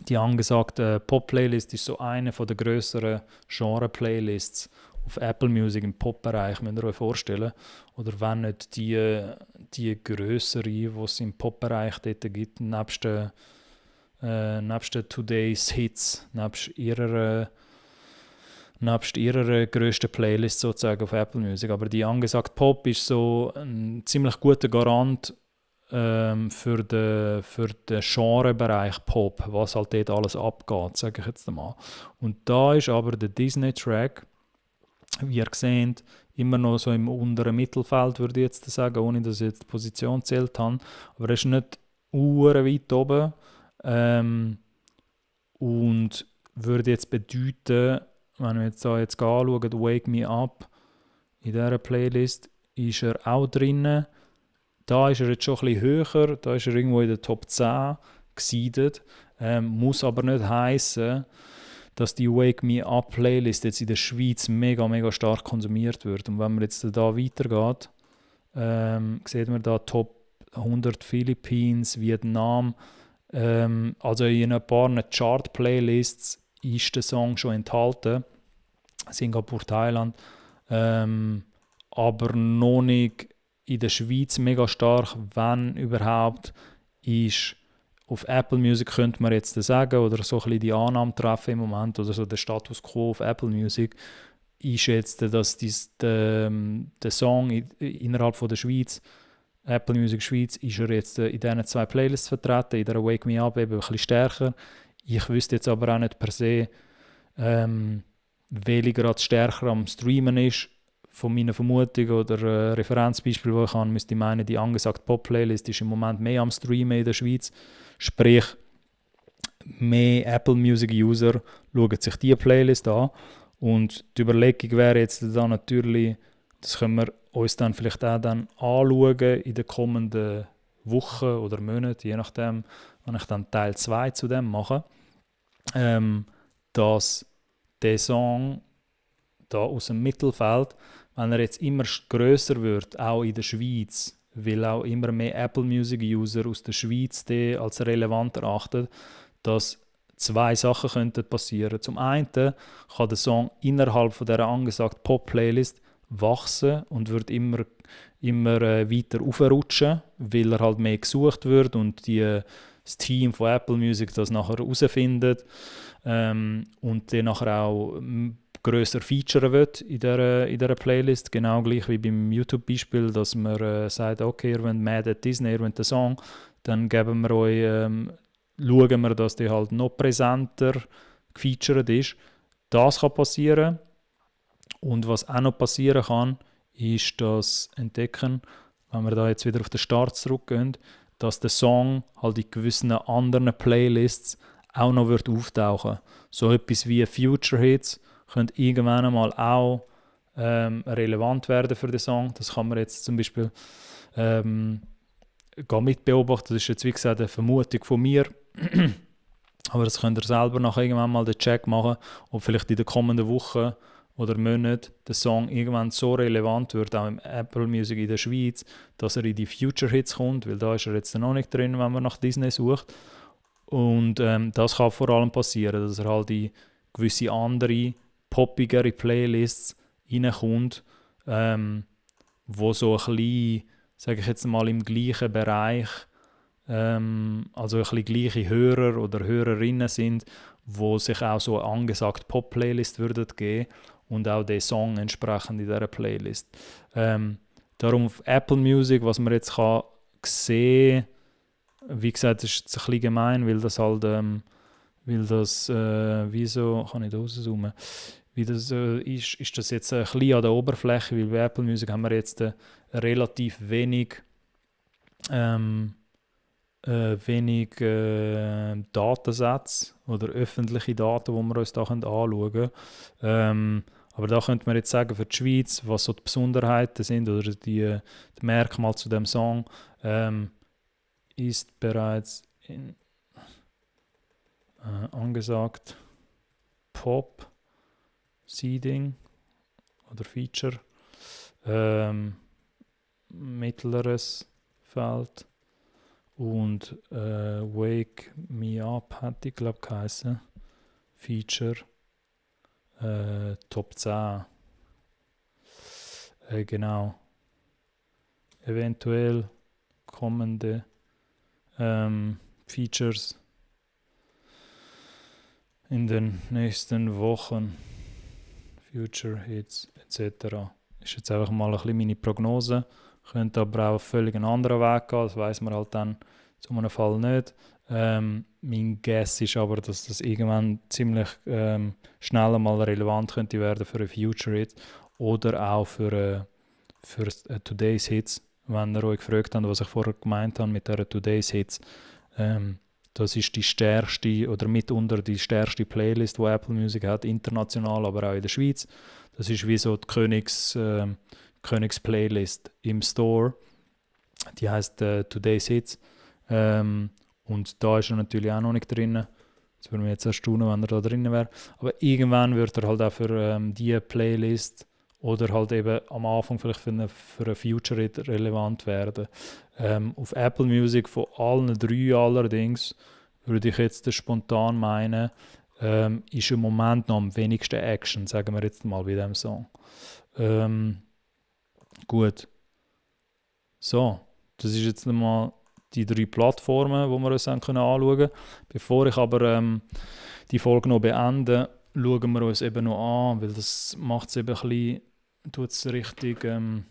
die angesagte Pop-Playlist ist so eine von der grösseren Genre-Playlists auf Apple Music im Pop-Bereich, müsst ihr euch vorstellen. Oder wenn nicht die grössere, die es im Pop-Bereich dort gibt, nebst den Today's Hits, nebst ihrer grössten Playlist sozusagen auf Apple Music. Aber die angesagte Pop ist so ein ziemlich guter Garant für den Genrebereich Pop, was halt dort alles abgeht, sage ich jetzt einmal. Und da ist aber der Disney-Track, wie ihr seht, immer noch so im unteren Mittelfeld, würde ich jetzt sagen, ohne dass ich jetzt die Position zählt habe. Aber er ist nicht weit oben und würde jetzt bedeuten, wenn wir jetzt anschauen, Wake Me Up, in dieser Playlist ist er auch drin. Da ist er jetzt schon ein bisschen höher, da ist er irgendwo in der Top 10 gesiedelt. Muss aber nicht heissen, dass die Wake Me Up Playlist jetzt in der Schweiz mega, mega stark konsumiert wird. Und wenn man jetzt da weitergeht, sieht man da Top 100 Philippines, Vietnam. Also in ein paar Chart-Playlists ist der Song schon enthalten. Singapur, Thailand. Aber noch nicht in der Schweiz mega stark, wenn überhaupt, ist auf Apple Music, könnte man jetzt sagen, oder so ein bisschen die Annahme treffen im Moment, oder so der Status Quo auf Apple Music, ist jetzt, dass der Song innerhalb von der Schweiz, Apple Music Schweiz, ist er jetzt in diesen zwei Playlists vertreten, in der Wake Me Up eben ein bisschen stärker. Ich wüsste jetzt aber auch nicht per se, welche gerade stärker am Streamen ist. Von meiner Vermutung oder Referenzbeispiel, das ich habe, müsste ich meinen, die angesagte Pop-Playlist ist im Moment mehr am Streamen in der Schweiz. Sprich, mehr Apple Music-User schauen sich diese Playlist an. Und die Überlegung wäre jetzt dann natürlich, das können wir uns dann vielleicht auch dann anschauen in den kommenden Wochen oder Monaten, je nachdem, wenn ich dann Teil 2 zu dem mache, dass der Song da aus dem Mittelfeld, wenn er jetzt immer grösser wird, auch in der Schweiz, weil auch immer mehr Apple Music User aus der Schweiz die als relevant erachten, dass zwei Sachen könnten passieren. Zum einen kann der Song innerhalb von dieser angesagten Pop-Playlist wachsen und wird immer weiter aufrutschen, weil er halt mehr gesucht wird und das Team von Apple Music das nachher herausfindet und den nachher auch grösser featuren wird in dieser Playlist. Genau gleich wie beim YouTube-Beispiel, dass man sagt, okay, ihr wollt Mad at Disney, ihr wollt den Song, dann geben wir euch, schauen wir, dass der halt noch präsenter gefeatured ist. Das kann passieren. Und was auch noch passieren kann, ist das Entdecken, wenn wir da jetzt wieder auf den Start zurückgehen, dass der Song halt in gewissen anderen Playlists auch noch wird auftauchen. So etwas wie Future Hits könnte irgendwann einmal auch relevant werden für den Song. Das kann man jetzt zum Beispiel mitbeobachten. Das ist jetzt wie gesagt eine Vermutung von mir. Aber das könnt ihr selber nachher irgendwann mal den Check machen, ob vielleicht in den kommenden Wochen oder Monaten der Song irgendwann so relevant wird, auch im Apple Music in der Schweiz, dass er in die Future Hits kommt, weil da ist er jetzt noch nicht drin, wenn man nach Disney sucht. Und das kann vor allem passieren, dass er halt in gewisse andere, poppigere Playlists reinkommt, wo so ein bisschen, sage ich jetzt mal, im gleichen Bereich, also ein bisschen gleiche Hörer oder Hörerinnen sind, wo sich auch so eine angesagte Pop-Playlist würden geben und auch den Song entsprechend in dieser Playlist. Darum auf Apple Music, was man jetzt kann sehen, wie gesagt, ist jetzt ein bisschen gemein, weil das halt, wieso kann ich da rauszoomen? Wie das ist das jetzt ein bisschen an der Oberfläche, weil bei Apple Music haben wir jetzt relativ wenig Datensätze oder öffentliche Daten, die wir uns da anschauen können. Aber da könnte man jetzt sagen, für die Schweiz, was so die Besonderheiten sind oder die Merkmale zu dem Song, ist bereits angesagt Pop, Seeding oder Feature, mittleres Feld und Wake Me Up hat ich glaube geheißen, Feature Top 10. Genau. Eventuell kommende Features in den nächsten Wochen, Future Hits etc. Ist jetzt einfach mal ein bisschen meine Prognose. Könnte aber auch auf völlig einen anderen Weg gehen, das weiss man halt dann zu einem Fall nicht. Mein Guess ist aber, dass das irgendwann ziemlich schnell mal relevant könnte werden für ein Future Hit oder auch für Today's Hits. Wenn ihr euch gefragt habt, was ich vorher gemeint habe mit der Today's Hits, das ist die stärkste oder mitunter die stärkste Playlist, die Apple Music hat, international, aber auch in der Schweiz. Das ist wie so die Königs-Playlist im Store. Die heisst Today's Hits. Und da ist er natürlich auch noch nicht drin. Das würde mich jetzt erstaunen, wenn er da drin wäre. Aber irgendwann wird er halt auch für diese Playlist oder halt eben am Anfang vielleicht für eine Future Hit relevant werden. Auf Apple Music von allen drei allerdings, würde ich jetzt spontan meinen, ist im Moment noch am wenigsten Action, sagen wir jetzt mal bei diesem Song. Gut. So, das ist jetzt mal die 3 Plattformen, die wir uns anschauen können. Bevor ich aber die Folge noch beende, schauen wir uns eben noch an, weil das macht es eben ein bisschen, tut es ein bisschen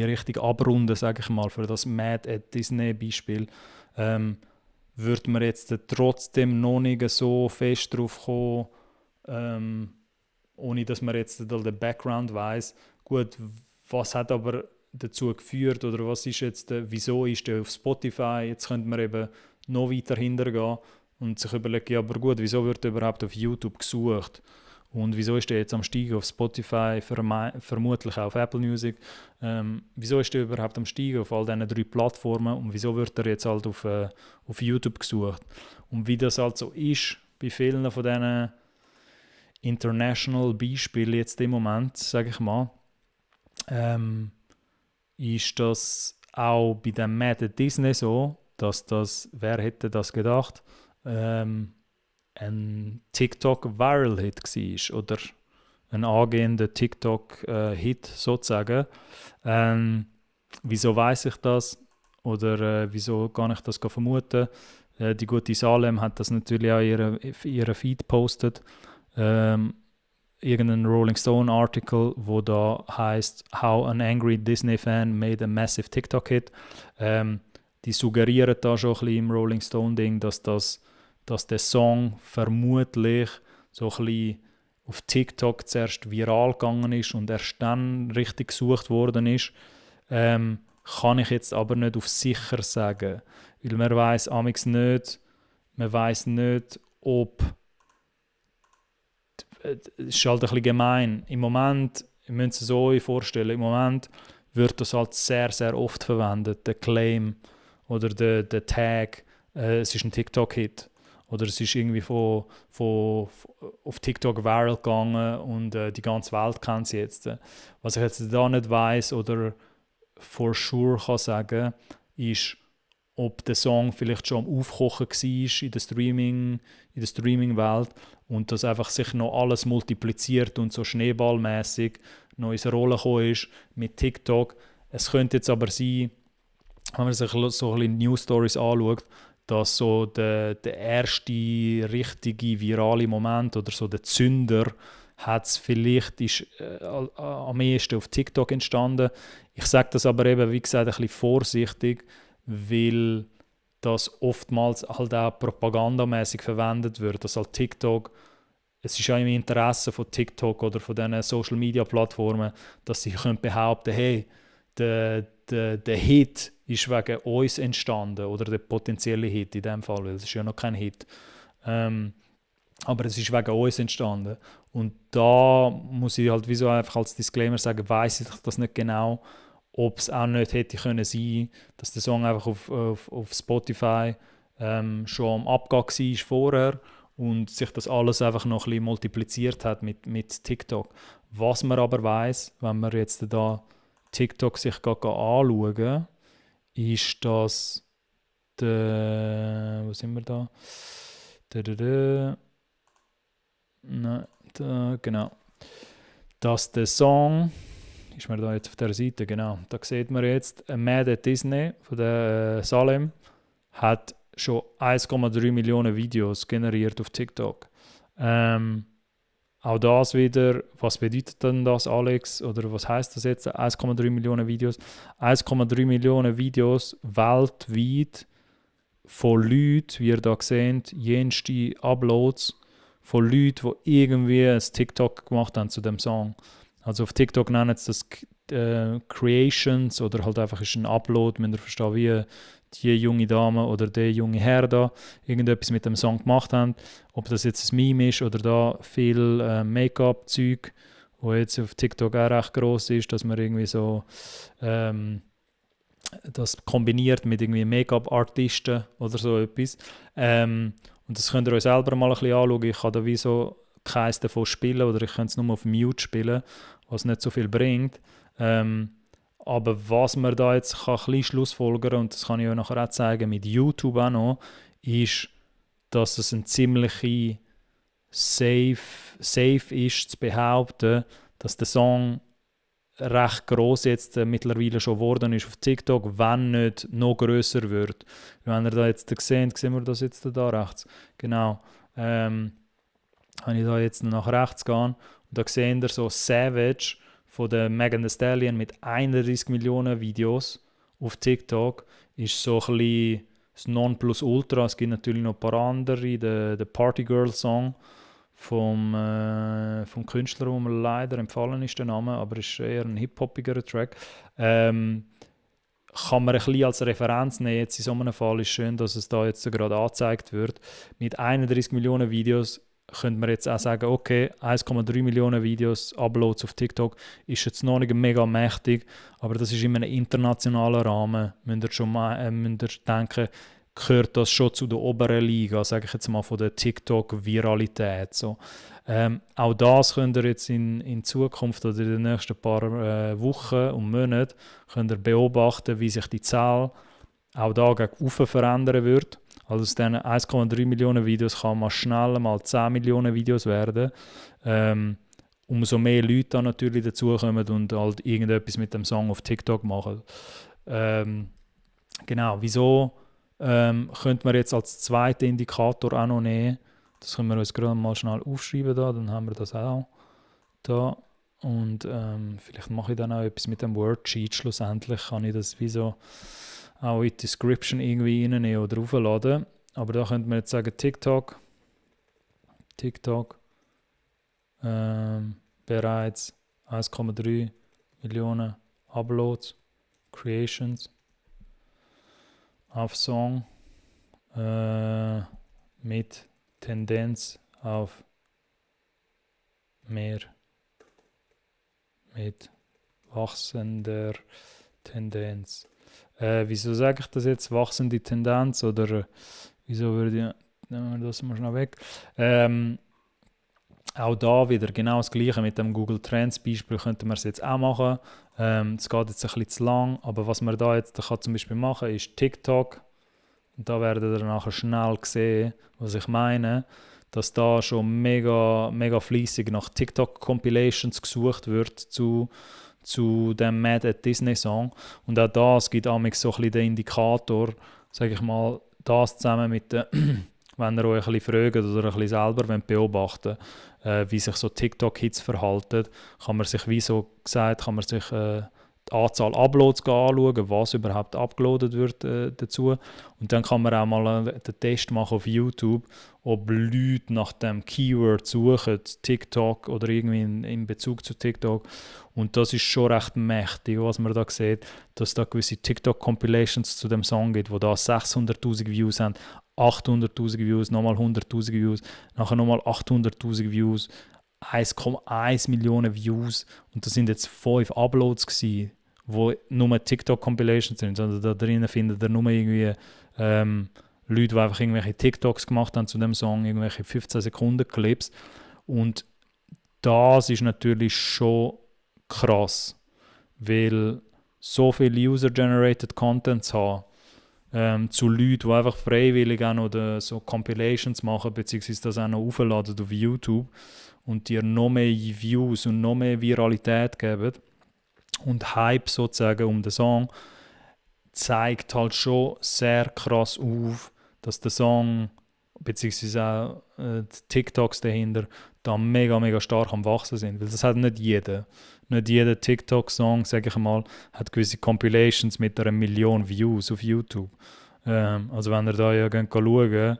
richtig abrunden, sage ich mal, für das Mad at Disney Beispiel. Würde man jetzt trotzdem noch nicht so fest drauf kommen, ohne dass man jetzt den Background weiss. Gut, was hat aber dazu geführt oder was ist jetzt, wieso ist der auf Spotify? Jetzt könnte man eben noch weiter hintergehen und sich überlegen, ja, aber gut, wieso wird er überhaupt auf YouTube gesucht? Und wieso ist der jetzt am Steigen auf Spotify, vermutlich auch auf Apple Music? Wieso ist der überhaupt am Steigen auf all diesen 3 Plattformen und wieso wird er jetzt halt auf YouTube gesucht? Und wie das halt so ist bei vielen von diesen International Beispielen jetzt im Moment, sage ich mal, ist das auch bei dem Mad at Disney so, dass das, wer hätte das gedacht, ein TikTok-Viral-Hit war oder ein angehender TikTok-Hit sozusagen. Wieso weiß ich das? Oder wieso kann ich das vermuten? Die gute Salem hat das natürlich auch in ihrem Feed gepostet. Irgendein Rolling Stone Article, wo da heißt How an angry Disney fan made a massive TikTok hit. Die suggerieren da schon ein bisschen im Rolling Stone Ding, dass der Song vermutlich so ein bisschen auf TikTok zuerst viral gegangen ist und erst dann richtig gesucht worden ist. Kann ich jetzt aber nicht auf sicher sagen, weil man weiss amigs nicht, ob es ist halt ein bisschen gemein. Im Moment, ihr müsst es euch vorstellen, im Moment wird das halt sehr, sehr oft verwendet, der Claim oder der Tag, es ist ein TikTok-Hit. Oder es ist irgendwie auf TikTok viral gegangen und die ganze Welt kennt sie jetzt. Was ich jetzt da nicht weiss oder for sure kann sagen, ist, ob der Song vielleicht schon am Aufkochen war in der Streaming-Welt und dass einfach sich noch alles multipliziert und so schneeballmäßig noch ins Rollen gekommen ist mit TikTok. Es könnte jetzt aber sein, wenn man sich so ein bisschen News-Stories anschaut, dass so der erste richtige virale Moment oder so der Zünder ist am ehesten auf TikTok entstanden. Ich sage das aber eben, wie gesagt, ein bisschen vorsichtig, weil das oftmals halt auch propagandamäßig verwendet wird. Dass halt TikTok, es ist ja im Interesse von TikTok oder von diesen Social-Media-Plattformen, dass sie können behaupten, hey, der Hit ist wegen uns entstanden oder der potenzielle Hit in dem Fall, weil es ist ja noch kein Hit. Aber es ist wegen uns entstanden. Und da muss ich halt wieso einfach als Disclaimer sagen, weiss ich das nicht genau, ob es auch nicht hätte können sein, dass der Song einfach auf Spotify schon am Abgehen war vorher und sich das alles einfach noch ein bisschen multipliziert hat mit TikTok. Was man aber weiss, wenn man jetzt da TikTok sich anschauen, ist, dass wo sind wir da? Genau. Dass der Song, ist mir da jetzt auf der Seite, genau, da sieht man jetzt, Mad at Disney von der Salem hat schon 1,3 Millionen Videos generiert auf TikTok. Auch das wieder, was bedeutet denn das, Alex? Oder was heißt das jetzt? 1,3 Millionen Videos. 1,3 Millionen Videos weltweit von Leuten, wie ihr da seht, jenste Uploads von Leuten, die irgendwie ein TikTok gemacht haben zu dem Song. Also auf TikTok nennen sie das Creations oder halt einfach ist ein Upload, müsst ihr verstehen, wie die junge Dame oder der junge Herr da irgendetwas mit dem Song gemacht haben. Ob das jetzt ein Meme ist oder da viel Make-up-Zeug, wo jetzt auf TikTok auch recht gross ist, dass man irgendwie so das kombiniert mit irgendwie Make-up-Artisten oder so etwas. Und das könnt ihr euch selber mal ein bisschen anschauen. Ich kann da wie so keins davon spielen oder ich könnte es nur auf Mute spielen, was nicht so viel bringt. Aber was man da jetzt kann ein bisschen schlussfolgern, und das kann ich euch nachher auch zeigen mit YouTube auch noch, ist, dass es ein ziemlich safe ist zu behaupten, dass der Song recht gross jetzt mittlerweile schon geworden ist auf TikTok, wenn nicht noch grösser wird. Wenn ihr da jetzt seht, sehen wir das jetzt da rechts. Genau. Wenn ich da jetzt nach rechts gehe, und da seht ihr so Savage von der Megan Thee Stallion mit 31 Millionen Videos auf TikTok, ist so ein bisschen das Nonplusultra. Es gibt natürlich noch ein paar andere, der Party Girl Song vom Künstler, wo mir leider empfallen ist, der Name, aber es ist eher ein hip-hoppigerer Track. Kann man ein bisschen als Referenz nehmen. Jetzt in so einem Fall ist schön, dass es da jetzt gerade angezeigt wird. Mit 31 Millionen Videos könnte man jetzt auch sagen, okay, 1,3 Millionen Videos, Uploads auf TikTok ist jetzt noch nicht mega mächtig, aber das ist in einem internationalen Rahmen. Müsst ihr denken, gehört das schon zu der oberen Liga, sage ich jetzt mal, von der TikTok-Viralität. So. Auch das könnt ihr jetzt in Zukunft oder in den nächsten paar Wochen und Monaten könnt ihr beobachten, wie sich die Zahl auch da gegen oben verändern wird. Also aus diesen 1,3 Millionen Videos kann man schnell mal 10 Millionen Videos werden. Umso mehr Leute dann natürlich dazukommen und halt irgendetwas mit dem Song auf TikTok machen. Genau, wieso könnte man jetzt als zweiten Indikator auch noch nehmen? Das können wir uns gerade mal schnell aufschreiben da, dann haben wir das auch da. Und vielleicht mache ich dann auch etwas mit dem Wordsheet. Schlussendlich kann ich das wie so auch in die Description irgendwie reinnehmen oder aufladen. Aber da könnte man jetzt sagen, TikTok bereits 1,3 Millionen Uploads, Creations auf Song mit Tendenz auf mehr, mit wachsender Tendenz. Wieso sage ich das jetzt? Wachsende Tendenz oder wieso würde ich, nehmen wir das mal schnell weg. Auch da wieder genau das Gleiche mit dem Google Trends Beispiel könnte man es jetzt auch machen. Es geht jetzt ein bisschen zu lang, aber was man da jetzt kann zum Beispiel machen ist TikTok. Und da werdet ihr nachher schnell sehen, was ich meine, dass da schon mega, mega fleissig nach TikTok-Compilations gesucht wird zu dem Mad at Disney Song. Und auch das gibt amigs so ein bisschen den Indikator, sage ich mal, das zusammen mit den, wenn ihr euch ein bisschen fragt oder ein bisschen selber beobachten wollt, wie sich so TikTok-Hits verhalten, kann man sich, wie so gesagt, kann man sich die Anzahl Uploads anschauen, was überhaupt abgeladen wird dazu. Und dann kann man auch mal den Test machen auf YouTube, ob Leute nach dem Keyword suchen, TikTok oder irgendwie in Bezug zu TikTok. Und das ist schon recht mächtig, was man da sieht, dass da gewisse TikTok-Compilations zu dem Song gibt, wo da 600'000 Views haben, 800'000 Views, nochmal 100'000 Views, nachher nochmal 800'000 Views, 1,1 Millionen Views. Und das sind jetzt 5 Uploads gewesen, wo nur TikTok-Compilations sind. Also da drinnen findet ihr nur irgendwie Leute, die einfach irgendwelche TikToks gemacht haben zu dem Song, irgendwelche 15-Sekunden-Clips. Und das ist natürlich schon krass, weil so viel User-Generated Content zu haben, zu Leuten, die einfach freiwillig auch noch so Compilations machen, beziehungsweise das auch noch aufladen auf YouTube und dir noch mehr Views und noch mehr Viralität geben und Hype sozusagen um den Song, zeigt halt schon sehr krass auf, dass der Song beziehungsweise auch die TikToks dahinter da mega, mega stark am Wachsen sind. Weil das hat nicht jeder. Nicht jeder TikTok-Song, sage ich mal, hat gewisse Compilations mit einer Million Views auf YouTube. Also wenn ihr da ja schauen,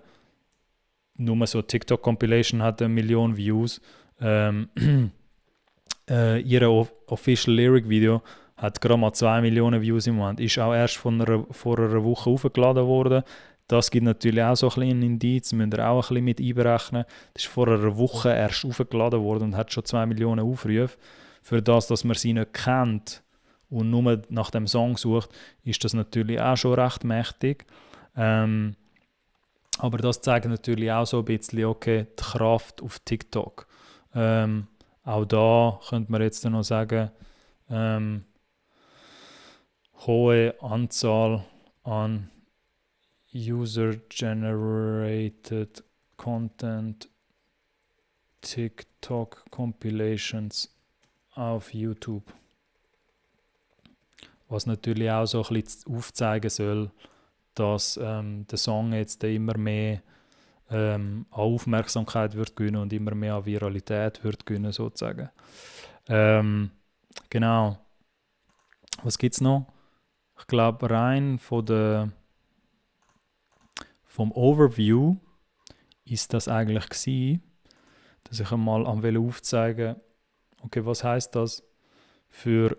nur so TikTok-Compilation hat 1 Million Views. Ihre Official Lyric Video hat gerade mal 2 Millionen Views im Moment. Ist auch erst vor einer Woche hochgeladen worden. Das gibt natürlich auch so ein bisschen einen Indiz, müsst ihr auch ein bisschen mit einberechnen. Das ist vor einer Woche erst hochgeladen worden und hat schon 2 Millionen Aufrufe. Für das, dass man sie nicht kennt und nur nach dem Song sucht, ist das natürlich auch schon recht mächtig. Aber das zeigt natürlich auch so ein bisschen, okay, die Kraft auf TikTok. Auch da könnte man jetzt noch sagen, hohe Anzahl an User-Generated Content, TikTok Compilations auf YouTube. Was natürlich auch so ein bisschen aufzeigen soll, dass der Song jetzt immer mehr an Aufmerksamkeit wird gewinnen und immer mehr an Viralität wird gewinnen, sozusagen. Genau. Was gibt es noch? Ich glaube, rein vom Overview ist das eigentlich gewesen, dass ich einmal aufzeigen wollte, okay, was heißt das für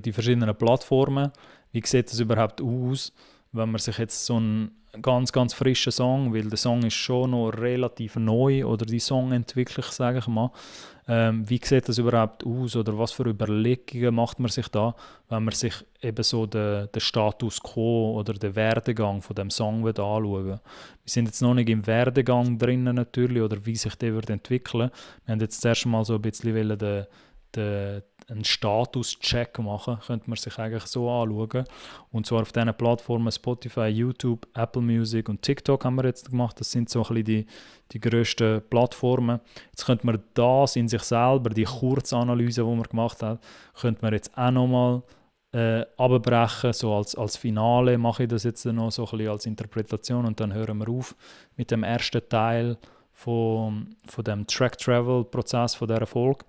die verschiedenen Plattformen? Wie sieht das überhaupt aus, wenn man sich jetzt so einen ganz, ganz frischer Song, weil der Song ist schon noch relativ neu oder die Songentwicklung, sage ich mal. Wie sieht das überhaupt aus oder was für Überlegungen macht man sich da, wenn man sich eben so den Status quo oder den Werdegang von dem Song anschauen will. Wir sind jetzt noch nicht im Werdegang drinnen natürlich oder wie sich der wird entwickeln. Wir haben jetzt zuerst mal so ein bisschen einen Status-Check machen, könnte man sich eigentlich so anschauen. Und zwar auf diesen Plattformen Spotify, YouTube, Apple Music und TikTok haben wir jetzt gemacht. Das sind so ein bisschen die grössten Plattformen. Jetzt könnte man das in sich selber, die Kurzanalyse, die man gemacht hat, könnte man jetzt auch nochmal abbrechen, so als Finale mache ich das jetzt noch so ein bisschen als Interpretation und dann hören wir auf mit dem ersten Teil von dem Track-Travel-Prozess von dieser Folge.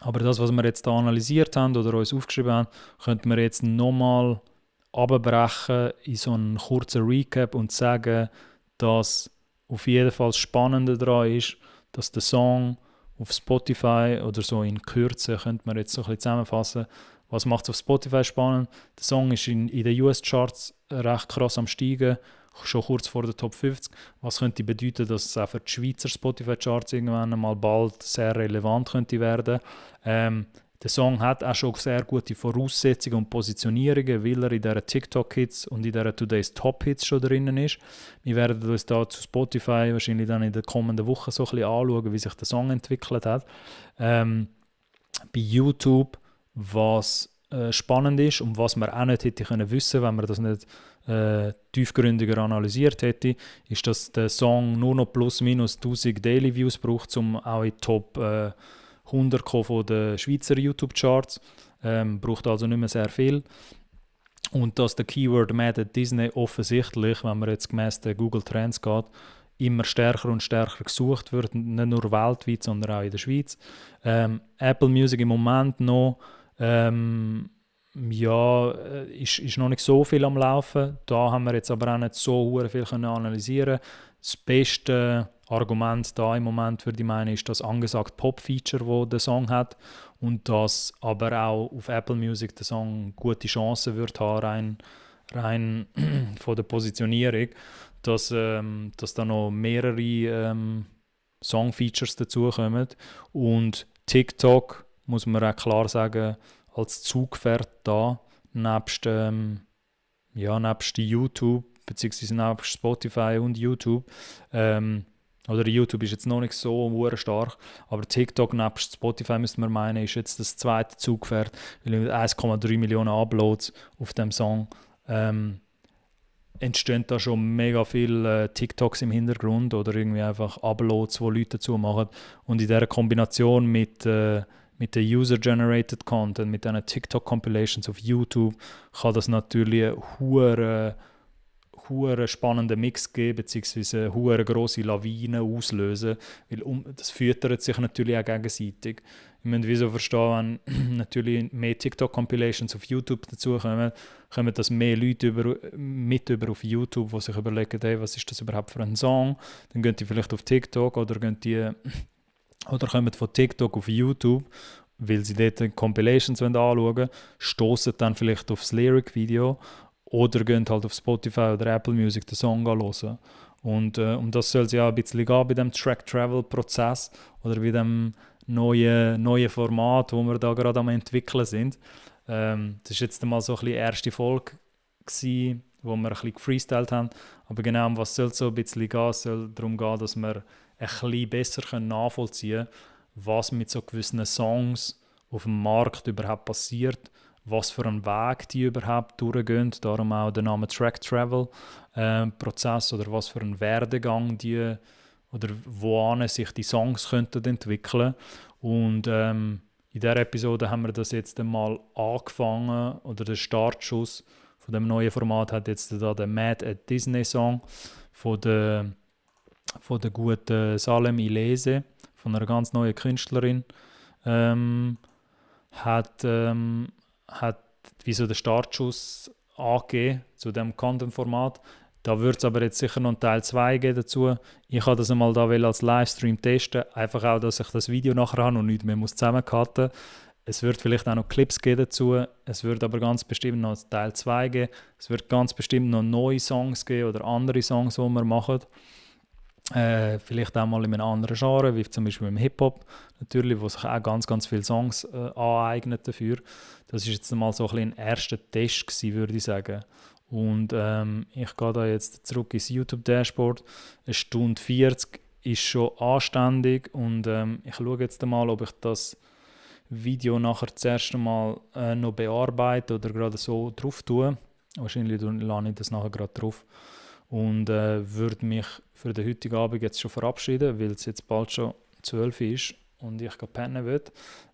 Aber das, was wir jetzt da analysiert haben oder uns aufgeschrieben haben, könnten wir jetzt nochmal abbrechen in so einen kurzen Recap und sagen, dass auf jeden Fall das Spannende daran ist, dass der Song auf Spotify oder so in Kürze, könnte man jetzt so ein bisschen zusammenfassen, was macht es auf Spotify spannend? Der Song ist in den US-Charts recht krass am Steigen, schon kurz vor der Top 50. Was könnte bedeuten, dass es auch für die Schweizer Spotify-Charts irgendwann mal bald sehr relevant könnte werden? Der Song hat auch schon sehr gute Voraussetzungen und Positionierungen, weil er in dieser TikTok-Hits und in dieser Today's Top-Hits schon drinnen ist. Wir werden uns da zu Spotify wahrscheinlich dann in den kommenden Wochen so ein bisschen anschauen, wie sich der Song entwickelt hat. Bei YouTube, was spannend ist und was man auch nicht hätte können wissen, wenn man das nicht tiefgründiger analysiert hätte, ist, dass der Song nur noch plus minus 1000 Daily Views braucht, um auch in die Top 100 von den Schweizer YouTube-Charts. Braucht also nicht mehr sehr viel. Und dass der Keyword Mad at Disney offensichtlich, wenn man jetzt gemäss den Google Trends geht, immer stärker und stärker gesucht wird, nicht nur weltweit, sondern auch in der Schweiz. Apple Music im Moment noch ist noch nicht so viel am Laufen. Da haben wir jetzt aber auch nicht so viel analysieren. Das beste Argument da im Moment, würde ich meinen, ist das angesagte Pop-Feature, das der Song hat und dass aber auch auf Apple Music der Song gute Chancen wird haben, rein von der Positionierung, dass da noch mehrere Song-Features dazukommen. Und TikTok, muss man auch klar sagen, als Zugpferd da, nebst YouTube, beziehungsweise nebst Spotify und YouTube. Oder YouTube ist jetzt noch nicht so stark, aber TikTok nebst Spotify, müsste man meinen, ist jetzt das zweite Zugpferd, weil mit 1,3 Millionen Uploads auf dem Song entstehen da schon mega viele TikToks im Hintergrund oder irgendwie einfach Uploads, wo Leute dazu machen. Und in dieser Kombination mit der User-Generated Content, mit diesen TikTok-Compilations auf YouTube, kann das natürlich einen spannenden Mix geben, beziehungsweise eine grosse Lawine auslösen, weil das füttert sich natürlich auch gegenseitig. Ich muss wieso verstehen, wenn natürlich mehr TikTok-Compilations auf YouTube dazukommen, kommen das mehr Leute über auf YouTube, die sich überlegen, hey, was ist das überhaupt für ein Song? Dann gehen die vielleicht auf TikTok oder kommen von TikTok auf YouTube, weil sie dort Compilations anschauen wollen, stoßen dann vielleicht aufs Lyric-Video oder gehen halt auf Spotify oder Apple Music den Song hören. Und um das soll es ja ein bisschen gehen bei dem Track-Travel-Prozess oder bei dem neuen Format, wo wir da gerade am entwickeln sind. Das war jetzt mal so ein bisschen die erste Folge gewesen, wo wir ein bisschen gefreestylt haben. Aber genau um was soll es so ein bisschen gehen? Es soll darum gehen, dass wir ein bisschen besser nachvollziehen können, was mit so gewissen Songs auf dem Markt überhaupt passiert, was für einen Weg die überhaupt durchgehen, darum auch der Name Track Travel Prozess oder was für einen Werdegang die oder wohin sich die Songs könnten entwickeln. Und in dieser Episode haben wir das jetzt einmal angefangen oder der Startschuss von dem neuen Format hat jetzt da der Mad at Disney Song von der guten Salem Ilese, von einer ganz neuen Künstlerin, hat wie so den Startschuss angegeben zu diesem Content-Format. Da wird es aber jetzt sicher noch einen Teil 2 geben dazu. Ich habe das einmal da als Livestream testen, einfach auch, dass ich das Video nachher habe und nicht mehr zusammencutten muss. Es wird vielleicht auch noch Clips geben dazu, es wird aber ganz bestimmt noch Teil 2 geben, es wird ganz bestimmt noch neue Songs geben oder andere Songs, die wir machen. Vielleicht auch mal in einem anderen Genre, wie zum Beispiel im Hip-Hop, natürlich, wo sich auch ganz, ganz viele Songs aneignen dafür. Das war jetzt mal so ein erster Test gewesen, würde ich sagen. Und ich gehe da jetzt zurück ins YouTube-Dashboard. 1 Stunde 40 ist schon anständig und ich schaue jetzt mal, ob ich das Video nachher das erste Mal noch bearbeite oder gerade so drauf tue. Wahrscheinlich lade ich das nachher gerade drauf. Und würde mich für den heutigen Abend jetzt schon verabschieden, weil es jetzt bald schon 12 Uhr ist und ich pennen will.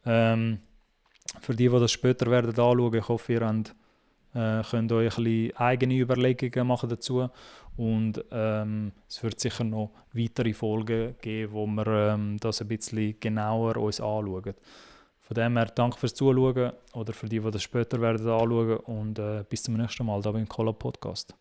Für die das später werden anschauen, ich hoffe, ihr könnt euch ein bisschen eigene Überlegungen machen dazu. Und es wird sicher noch weitere Folgen geben, wo wir das ein bisschen genauer uns anschauen. Von dem her, danke fürs Zuschauen oder für die das später werden anschauen und bis zum nächsten Mal hier beim Collab Podcast.